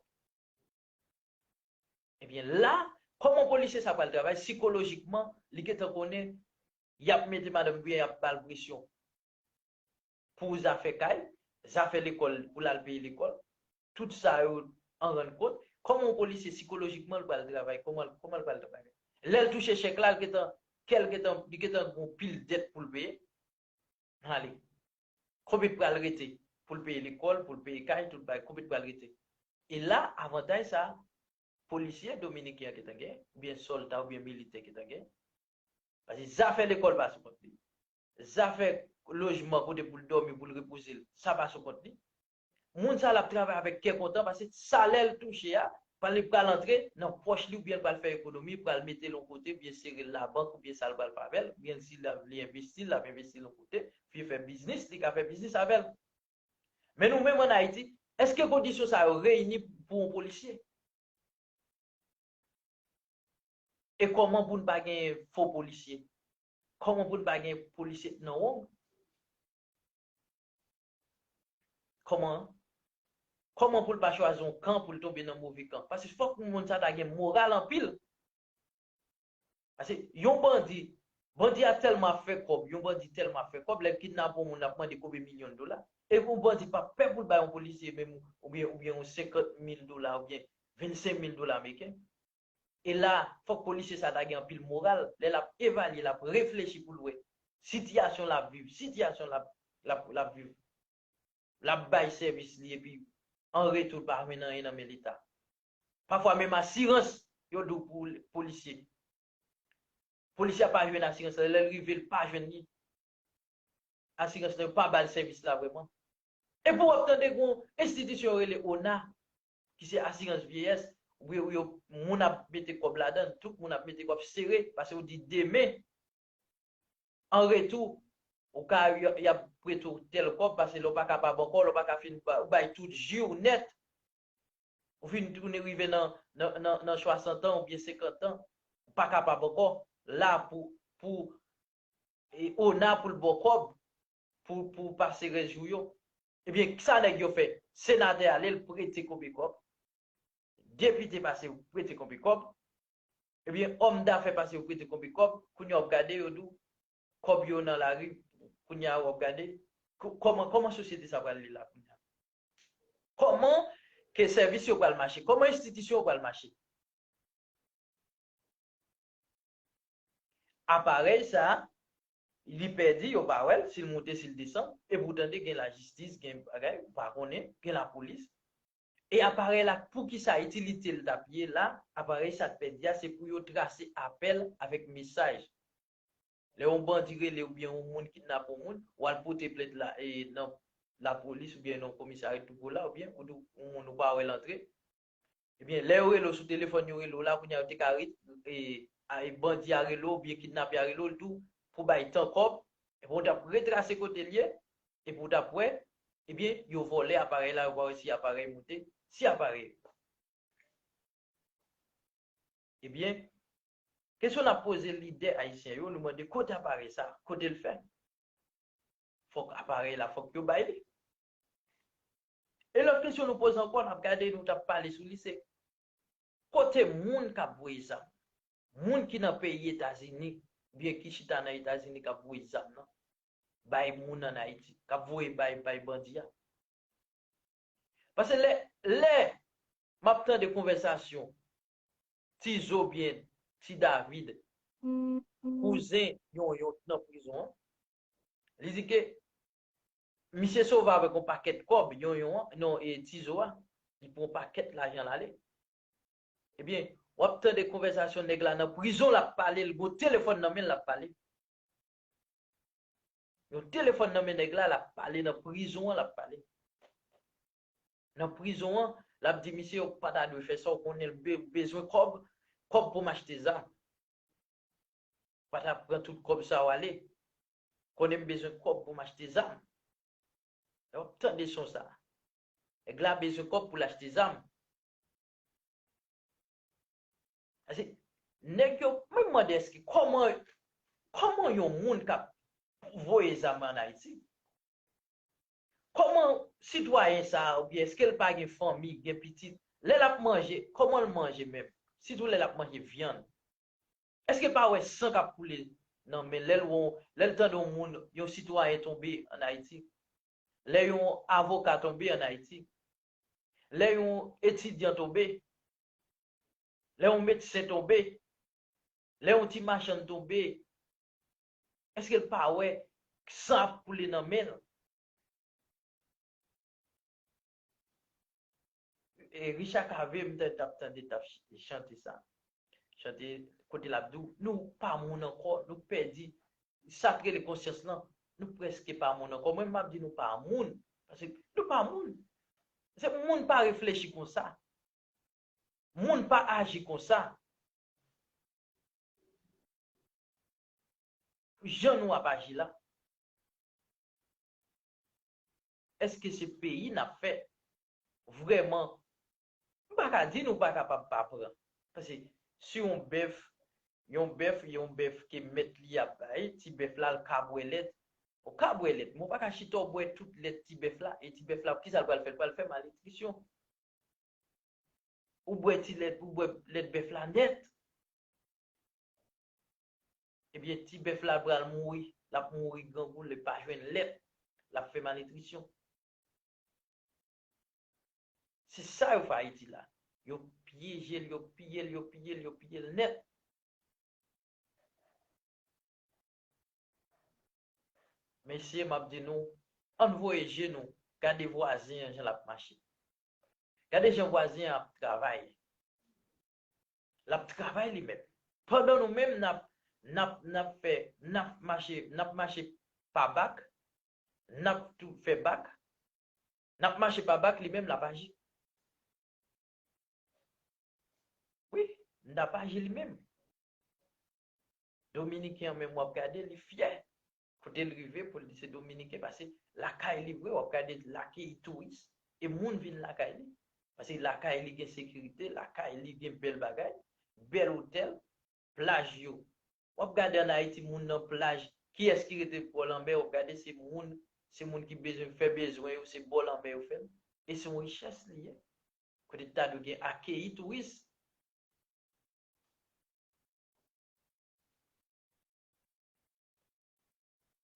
Ebyen la, kòman polisye sa pral travay? Sikolojikman, li gentan konnen y ap mete madanm oubyen y ap ba l presyon pou zafè kay, zafè lekòl, pou l al peye lekòl, tout sa yo an rann kont. Kòman yon polisye sikolojikman l pral travay? Kòman, kòman l pral travay? Lè l touche chèk la, l gentan, kè l gentan, li gentan gon pil dèt pou l peye. Ale. Konbyen k pral rete pou l peye lekòl, pou l peye kay, tout bagay, konbyen k pral rete? E la, avantaj sa, polisye dominiken an gentan gen, oubyen sòlda, oubyen militè gentan gen. Paske zafè lekòl pa sou kont li. Zafè lojman, kote pou l dòmi, pou l repoze l, sa pa sou kont li. Moun sa l ap travay avèk kè kontan paske salè l touche a, pa li pral antre nan pòch li oubyen l pral fè ekonomi, pral mete l yon kote, oubyen sere l labank, oubyen sa l pral fè avè l, oubyen si l ap vle envesti, l ap envesti l yon kote, vle fè biznis, li ka fè biznis avè l. Men nou menm ann Ayiti, èske kondisyon sa yo reyini pou yon polisye? E kòman pou n pa gen fo polisye? Kòman pou n pa gen polisye k nan wong? Kòman? Kòman pou l pa chwazi yon kan pou l tonbe nan move kan? Paske fòk moun sa ta gen moral anpil. Paske yon bandi, bandi a tèlman ap fè kòb, yon bandi tèlman ap fè kòb, lè l kidnape yon moun, l ap mande konbyen milyon dola. E yon bandi pa pè pou l bay yon polisye menm, oubyen, oubyen yon senkant mil dola, oubyen vennsenk mil dola ameriken. E la, fòk polisye sa ta gen anpil moral. Lè l ap evalye, l ap reflechi pou l wè sitiyasyon l ap viv, sitiyasyon l ap, l ap, l ap viv. L ap bay sèvis li epi an retou l pa jwenn anyen nan men Leta. Pafwa menm asirans yo di w pou polisye. Polisye a pa jwenn asirans la, lè l rive l pa jwenn li. Asirans la, yo pa ba l sèvis la vrèman. Epi w ap tande gen yon enstitisyon yo rele ona, ki se asirans vyeyès, wi, wi, yo, moun ap mete kòb ladan, tout moun ap mete kòb sere, paske yo di demen, an retou, ou ka, y, y ap prete w tèl kòb, paske lè w pa kapab ankò, lè w pa ka fin ba-, ou bay tout ji w nèt, ou fin tounen rive nan, nan, nan, nan swasant an oubyen senkant an, ou pa kapab ankò, la pou, pou, e, ona pou l ba w kòb, pou, pou pase rès jou yo. Ebyen, sa nèg yo fè? Senatè ale, l prete konbyen kòb? Depite pase, prete konbyen kòb? Ebyen, òm dafè pase, yo prete konbyen kòb? Kounye a w ap gade, yo di w, kòb yo nan lari, kounye a w ap gade, ko-, kòman, kòman sosyete sa pral ye la kounye a? Kòman ke sèvis yo pral mache? Kòman enstitisyon yo pral mache? Aparèy sa, li pèdi, yo pa wè l, si l moute, si l desann, epi w tande gen lajistis, gen bagay, ou pa konnen, gen lapolis. E aparèy la, poukisa itilite l t ap ye la, aparèy sa t pèdi a, se pou yo trase apèl avèk mesaj. Lè yon bandi rele oubyen yon moun kidnape yon moun, w al pote plent la, e, nan lapolis oubyen nan komisarya tout la, oubyen ou di yon moun ou pa wè l antre. Ebyen, lè yo rele w sou telefòn, yo rele w la, kounye a yo te ka re-, e, a, e, bandi a rele w oubyen kidnapè a rele w, l di w pou bay tan kòb, epi w t ap retrase kote l ye, epi w t ap wè, ebyen, yo vòlè aparèy la, yo pa wè si aparèy moute, si aparèy. Ebyen, kesyon n ap poze lidè ayisyen yo, nou mande kote aparèy sa, kote l fè? Fòk aparèy la, fòk yo bay li. E lòt kesyon nou poze ankò, n ap gade, nou t ap pale sou li, se kote moun k ap voye zam? Moun ki nan peyi Etazini, oubyen ki chita nan Etazini k ap voye zam nan, bay moun ann Ayiti, k ap voye bay, bay bandi a. Paske lè, lè m ap tande konvèsasyon Ti Zo oubyen Ti David, kouzen Yonyon nan prizon an, li di ke misye sove avèk yon pakèt kòb, Yonyon an, non, e Ti Zo a, li pran yon pakèt lajan l ale. Ebyen, w ap tande konvèsasyon nèg la nan prizon, l ap pale, l gon telefòn nan men l, l ap pale. Yon telefòn nan men nèg la, l ap pale nan prizon an, l ap pale. Nan prizon an, l ap di misye, ou pa ta dwe fè sa, ou konnen l be-, bezwen kòb, kòb pou m achte zam. Ou pa ta pran tout kòb sa w ale. Konnen m bezwen kòb pou m achte zam. Lè w ap tande son sa, nèg la bezwen kòb pou l achte zam. Paske nèg yo, mwen mande èske kòman, kòman yon moun k ap voye zam ann Ayiti? Kòman sitwayen sa a, oubyen èske l pa gen fanmi, gen pitit? Lè l ap manje, kòman l manje menm? Sitou lè l ap manje vyann. Èske l pa wè san k ap koule nan men l lè l wè, lè l tande yon moun, yon sitwayen tonbe ann Ayiti? Lè yon avoka tonbe ann Ayiti? Lè yon etidyan tonbe? Lè yon medsen tonbe? Lè yon ti machann tonbe? Èske l pa wè san ap koule nan men l? E Richard Cavé, m t ap tande, t ap ch- chante sa. Chante kote l ap di w, nou pa moun ankò, nou pèdi sa k rele konsyans lan. Nou prèske pa moun ankò. Mwen, m ap di nou pa moun, paske nou pa moun. Se moun pa reflechi konsa. Moun pa aji konsa. Jan nou ap aji la, èske se peyi n ap fè vrèman? M pa ka di nou pa kapab pa pran. Paske si yon bèf, yon bèf, yon bèf ke mèt li ap bay, ti bèf la, l ka bwè lèt. Ou ka bwè lèt, men ou pa ka chita w bwè tout lèt ti bèf la, e ti bèf la, kisa l pral fè? L pral fè malnitrisyon. Ou bwè ti lèt, ou bwè lèt bèf la nèt. Ebyen, ti bèf la pral mouri, l ap mouri grangou, li pa jwenn lèt, l ap fè malnitrisyon. Se sa yo fè Ayiti la. Yo pyeje l, yo piye l, yo piye l, yo piye l nèt. Mesye, m ap di nou, ann voye je nou, gade vwazen an jan l ap mache. Gade jan vwazen an ap travay. L ap travay li menm. Pandan nou menm n ap, n ap, n ap fè, n ap mache, n ap mache pa bak, n ap tou fè bak, n ap mache pa bak, li menm l ap aji. Wi, l ap aji li menm. Dominiken an menm w ap gade, li fyè kote l rive pou l di se Dominiken, paske lakay li vre, w ap gade l akeyi touris, e moun vin lakay li. Paske lakay li gen sekirite, lakay li gen bèl bagay, bèl otèl, plaj yo. W ap gade ann Ayiti, moun nan plaj, kiyès ki rete bò lanmè, w ap gade se moun, se moun ki bezwen fè bezwen yo, se bò lanmè yo fè l. E se yon richès li ye. Kote ta dwe gen akeyi touris.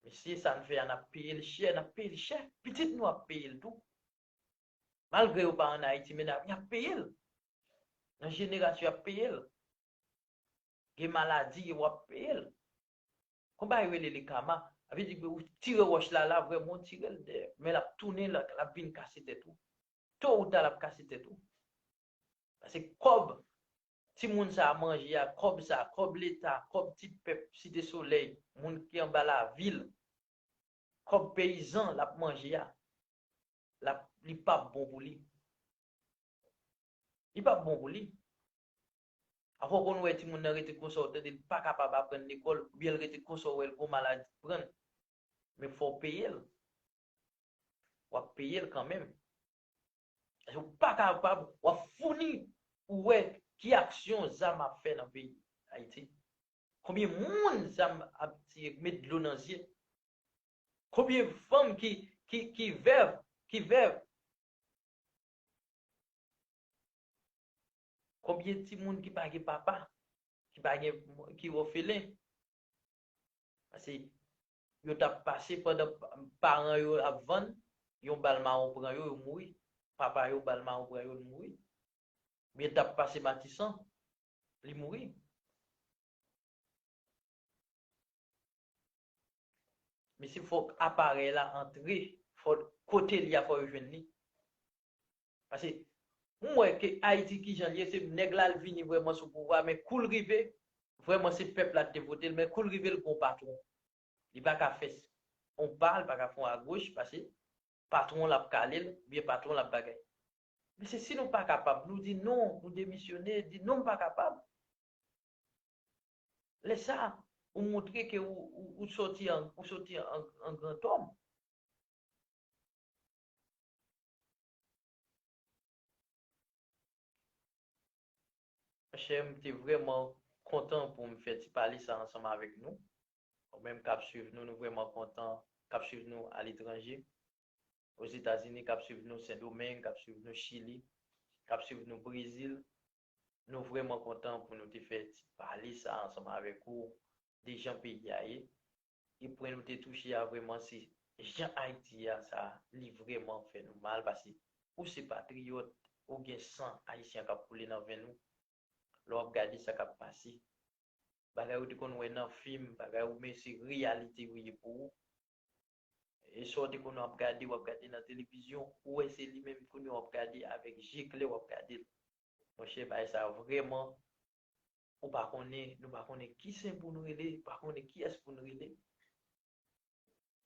Mesye, sa n fè a, n ap peye l chè, n ap peye l chè. Pitit nou ap peye l tou. Malgre yo pa ann Ayiti, men n ap, y ap peye l. Nan jenerasyon, y ap peye l. Gen maladi, w ap peye l. Konba yo rele le kama. Sa vle di ke ou tire wòch la, la, vrèman, ou tire l dèyè. Men l ap tounen, l ap, l ap vin kase tèt ou. To ou ta, l ap kase tèt ou. Paske kòb timoun sa a manje a, kòb sa, kòb Leta, kòb ti pèp Site Solèy, moun ki anba lavil, kòb peyizan l ap manje a, l ap, li p ap bon pou li. Li p ap bon pou li. Afè w konn wè timoun nan rete konsa, ou tande l pa kapab aprann lekòl, oubyen l rete konsa, ou wè l gon maladi k pran l. Men fò w peye l. W ap peye l kanmenm. Paske w pa kapab, w ap founi, ou wè ki aksyon zam ap fè nan peyi Ayiti. Konbyen moun zam ap tiye, met dlo nan zye? Konbyen fanm ki, ki, ki vèv, ki vèv? Konbyen timoun ki pa gen papa, ki pa gen, ki òfelen? Paske yo t ap pase pandan pa- paran yo ap vann, yon bal mawon pran yo, yo mouri. Papa yo, bal mawon pran yo, yo mouri. Oubyen t ap pase Matisan, li mouri. Mesye, fòk aparèy la antre, fò kote l ye a, fò yo jwenn li. Paske m wè ke Ayiti kijan l ye, se nèg la l vini vrèman sou pouvwa, men kou l rive, vrèman se pèp la ki te vote l, men kou l rive l gon patwon. Li pa ka fè s- on pa, li pa ka fè on agoch, paske patwon l ap kale l, oubyen patwon l ap bagay. Men se si nou pa kapab, nou di non, nou demisyone, di non, m pa kapab. Lè sa, ou montre ke ou, ou, ou soti an, ou soti an, an grandòm. Monchè, m te vrèman kontan pou m fè ti pale sa ansanm avèk nou. Ou menm k ap swiv nou, nou vrèman kontan, k ap swiv nou aletranje. Ozetazini, k ap swiv nou Sendomeng, k ap swiv nou Chili, k ap swiv nou Brezil. Nou vrèman kontan pou nou te fè ti pale sa ansanm avèk ou de jan peyi a ye. E pwen nou te touche a vrèman se jan Ayiti a sa, li vrèman fè nou mal paske ou se patriyòt, ou gen san ayisyen k ap koule nan venn ou. Lè w ap gade sa k ap pase, bagay ou te konn wè nan fim, bagay ou men se reyalite yo ye pou ou. E sa w te konn ap gade, w ap gade nan televizyon, ou wè se li menm kounye a w ap gade avèk je klè w ap gade l. Monchè, bagay sa vrèman, ou pa konnen, nou pa konnen ki sen pou nou rele, pa konnen kiyès pou nou rele.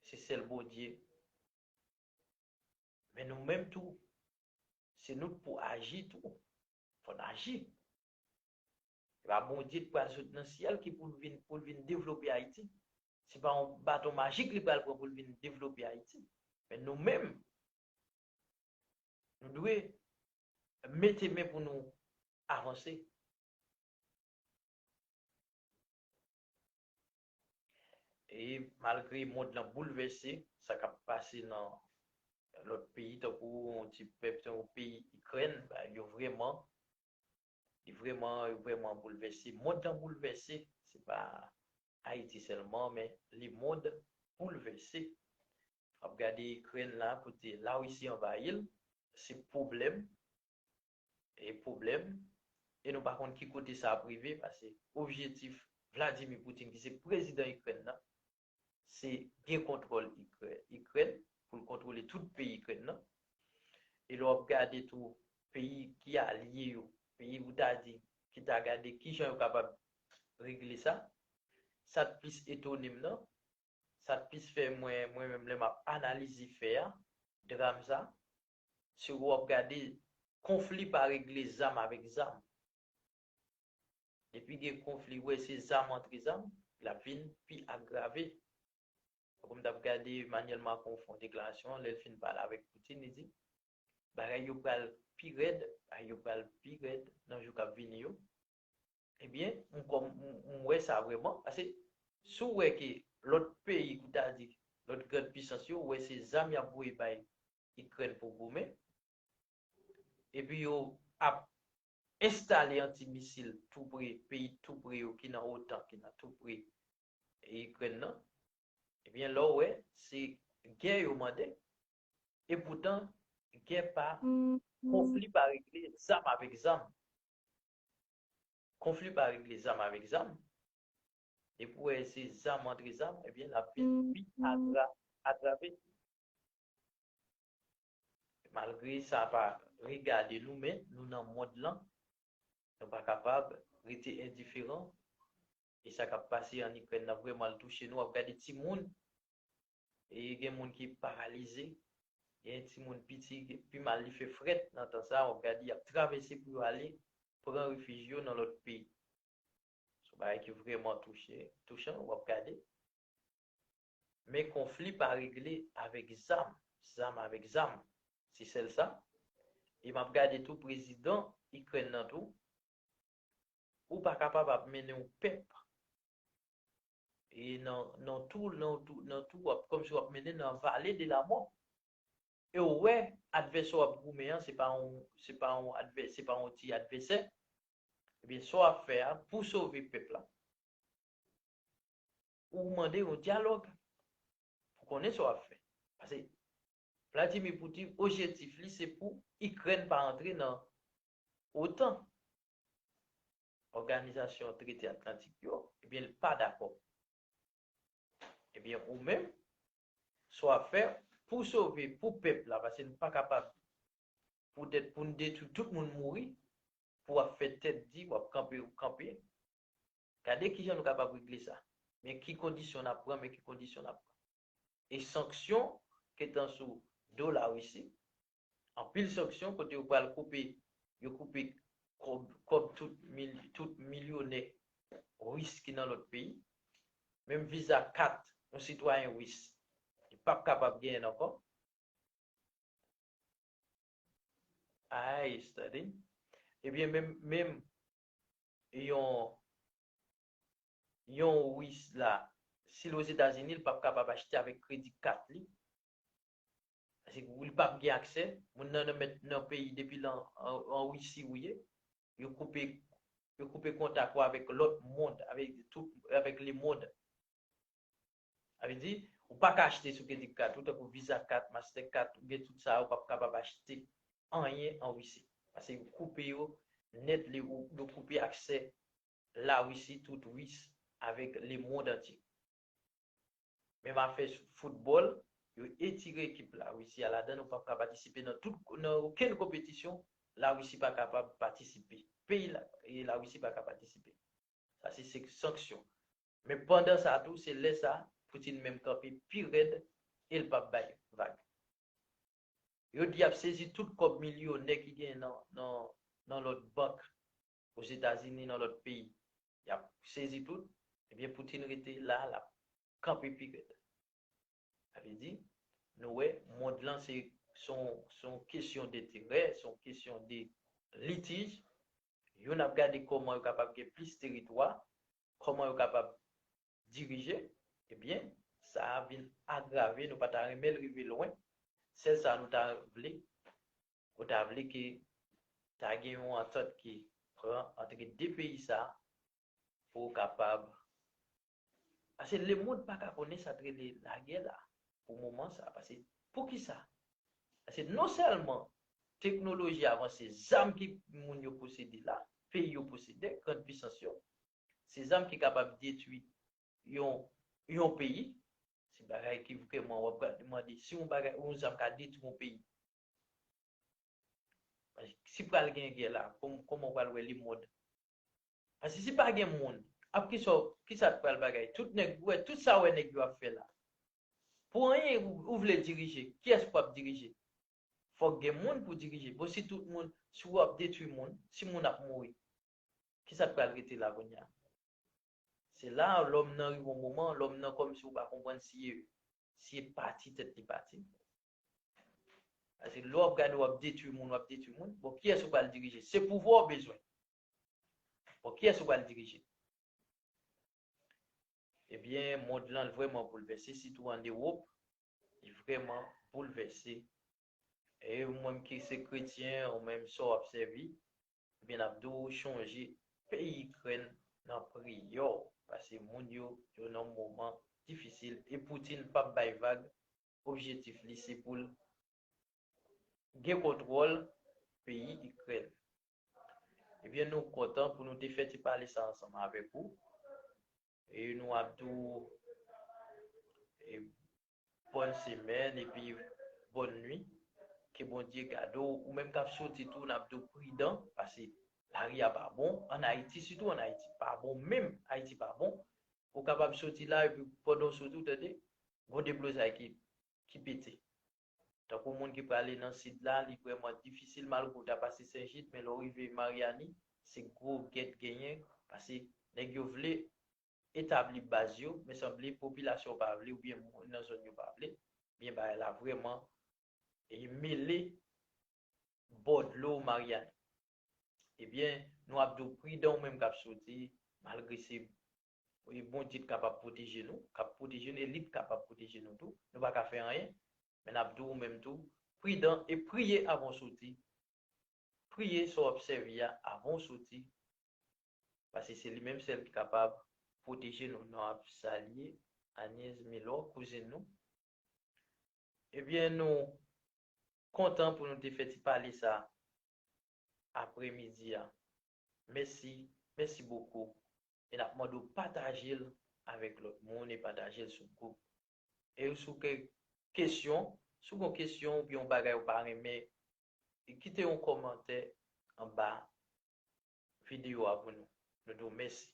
Se sèl Bondye. Men nou menm tou, se nou k pou aji tou. Fò n aji. Se pa Bondye k pral sot nan syèl ki pou l vin, pou l vin devlope Ayiti. Se pa yon baton majik li pral pran pou l vin devlope Ayiti. Men nou menm, nou dwe mete men pou nou avanse. E malgre mond lan boulvèse, sa k ap pase nan lòt peyi, tankou yon ti pèp, tankou peyi Ikrèn, ba, yo vrèman, li vrèman, yo vrèman boulvèse. Mond lan boulvèse, se pa Ayiti sèlman, men lemond boulvèse. W ap gade Ikrèn la, kote Larisi anvayi l, se pwoblèm, e pwoblèm, e nou pa konn ki kote sa ap rive, paske objektif Vladimir Putin, ki se prezidan Ikrèn nan, se gen kontwòl Ikrè-, Ikrèn, pou l kontwole tout peyi Ikrèn nan. E lè w ap gade tou peyi ki alye yo, peyi ou ta di, ki ta gade kijan yo kapab regle sa, sa t plis etone m nan, sa t plis fè mwen, mwen menm lè m ap analize fè a, dram sa, si w ap gade, konfli pa regle zam avèk zam. Depi gen konfli, wè se zam antre zam, l ap vin pi agrave. Tankou m t ap gade Emmanuel Macron fè yon deklarasyon, lè l fin pale avèk Putin, li di, bagay yo pral pi rèd, bagay yo pral pi rèd nan jou k ap vini yo. Ebyen, m kòm, m, m wè sa vrèman, paske si w wè ke lòt peyi, kou ta di, lòt gran pisans yo, w wè se zam y ap voye bay Ikrèn pou goumen, epi yo ap enstale anti-misil tou pre, peyi tou pre yo ki nan otan, ki nan tou pre Ikrèn nan, ebyen, lè w wè, se gè yo mande. E poutan, gè pa, konfli pa regle zam avèk zam. Konfli pa regle zam avèk zam. Depi w wè se zam antre zam, ebyen, l ap vin pi agra-, agrave. Malgre sa pa regade nou, men nou nan mond lan, nou pa kapab rete endiferan. E sa k ap pase an Ikrèn nan vrèman l touche nou. W ap gade timoun, e gen moun ki paralize, gen timoun piti, pi mal li fè frèt nan tan sa, w ap gade y ap travèse pou yo ale pran refij yo nan lòt peyi. Se yon bagay ki vrèman touche, touchan, w ap gade. Men konfli pa regle avèk zam, zam avèk zam. Se sèl sa. E m ap gade tou prezidan Ikrèn nan tou. Ou pa kapab ap mennen yon pèp e nan, nan tou, nan tou, nan tou, w ap, kòmsi w ap mennen nan vale de lamò. E w wè, advèsè w ap goumen an, se pa yon, se pa yon advè-, se pa yon ti advèsè. Ebyen, sa w ap fè a, pou sove pèp la, ou mande yon dyalòg pou konnen sa w ap fè. Paske Vladimir Putin, objektif li, se pou Ikrèn pa antre nan otan, Òganizasyon Trete Atlantik yo, ebyen, l pa dakò. Ebyen, ou menm, sa w ap fè pou sove, pou pèp la, paske n pa kapab, poutèt pou n detwi, tout moun mouri, pou w ap fè tèt di, w ap kanpe, w kanpe. Gade kijan nou kapab regle sa. Men ki kondisyon n ap pran, men ki kondisyon n ap pran. E sanksyon ki t sou do Larisi, anpil sanksyon kote yo pral koupe, yo koupe kòb, kòb tout mil-, tout milyonè ris ki nan lòt peyi. Menm viza kat yon sitwayen ris, li p ap kapab genyen l ankò. Ay, stade. Ebyen, menm, menm yon, yon ris la, si l Ozetazini, li p ap kapab achte avèk kredi kat li. Paske li p ap gen aksè, moun nan, nan mèt nan peyi depi lan, an, an Risi ou ye, yo koupe, yo koupe kontak ou avèk lòt mond, avèk tout, avèk lemond. Sa vle di, ou pa ka achte sou credit card ou, tankou Visa card, Mastercard, ou gen tout sa, ou p ap kapab achte anyen an Risi. Paske yo koupe yo nèt, li, ou, yo koupe aksè Larisi, tout Ris, avèk lemond antye. Menm afè foutbòl, yo etire ekip Larisi a ladan, nou p ap ka patisipe nan tout, nan okenn konpetisyon, Larisi pa kapab patisipe. Peyi la, e Larisi pa ka patisipe. Sa se, se sanksyon. Men pandan sa tou, se lè sa, Putin menm kanpe pi rèd e l p ap bay vag. Yo di y ap sezi tout kòb milyonè ki gen nan, nan, nan lòt bank Ozetazini, nan lòt peyi. Y ap sezi tout. Ebyen, Putin rete la, l ap kanpe pi rèd. Sa vle di, nou wè, mond lan se, se yon, se yon kesyon denterè, se yon kesyon de litij. Youn ap gade kòman yo kapab gen plis teritwa, kòman yo kapab dirije, ebyen, sa a vin agrave, nou pa ta renmen l rive lwen. Sèl sa nou ta vle, ou ta vle ke ta gen yon antant ki pran antre de peyi sa a pou kapab. Paske lemond pa ka konnen sa t rele lagè la pou moman sa. Paske, poukisa? Paske non sèlman teknoloji avanse, zam ki moun yo posede la, peyi yo posede, grann pisans yo, se zam ki kapab detwi yon, yon peyi. Se bagay ki vrèman, w ap gade, mande si yon bagay, yon zam ka detwi yon peyi. Si pral gen gè la, kòm-, kòman w pral wè lemond? Paske si pa gen moun, ap kisa, kisa t pral bagay? Tout nèg, ou wè, tout sa w wè nèg yo ap fè la. Pou anyen, ou, ou vle dirije, kiyès pou ap dirije? Fòk gen moun pou dirije. Bon, si tout moun, si w ap detwi moun, si moun ap mouri, kisa k pral rete la kounye a? Se la, lòm nan rive yon moman, lòm nan kòmsi ou pa konprann si e, si e pati tèt li pati. Paske lè w ap gade, w ap detwi moun, w ap detwi moun. Bon, kiyès ou pral dirije? Se pouvwa w bezwen. Bon, kiyès ou pral dirije? Ebyen, mond lan vrèman boulvèse, sitou ann Ewòp, li vrèman boulvèse. E ou menm ki se kretyen, ou menm sa w ap sèvi, ebyen, n ap di w chonje peyi Ikrèn nan priyè w, paske moun yo, yo nan moman difisil, e Putin p ap bay vag, objektif li se pou l gen kontwòl peyi Ikrèn. Ebyen, nou kontan pou nou te fè ti pale sa ansanm avèk ou. E nou ap di w, e, bòn semèn epi bòn nwi. Ke Bondye gade w. Ou menm k ap soti tou, n ap di w pridan, paske lari a pa bon. Ann Ayiti, sitou ann Ayiti, pa bon menm. Ayiti pa bon. Ou kapab soti la, epi pandan w soti, ou tande, gon deblozay ki, ki pete. Tankou moun ki prale nan sid la, li vrèman difisil, malgre w ta pase Sen Jid, men lè w rive Maryani, se gwo gèt genyen, paske nèg yo vle etabli baz yo, men sanble popilasyon pa vle, oubyen moun nan zòn yo pa vle, byen bagay la vrèman, e, mele bò dlo Maryani. Ebyen, nou ap di w pridan ou menm k ap soti, malgre se, e, Bondye t kapab pwoteje nou, k ap pwoteje nou, e li t kapab pwoteje nou tou. Nou pa ka fè anyen, men n ap di w ou menm tou, pridan e priye avan w soti. Priye sa w ap sèvi a avan w soti, paske se li menm sèl ki kapab pwoteje nou. Nou ap salye Agnès Milor, kouzin nou. Ebyen, nou kontan pou nou te fè ti pale sa apremidi a. Mèsi, mèsi bokou. E n ap mande w pataje l avèk lòt moun e pataje l sou gwoup. E si w gen kesyon, si w gen kesyon oubyen yon bagay ou pa renmen, e kite yon kòmantè anba videyo a pou nou. Nou di w mèsi.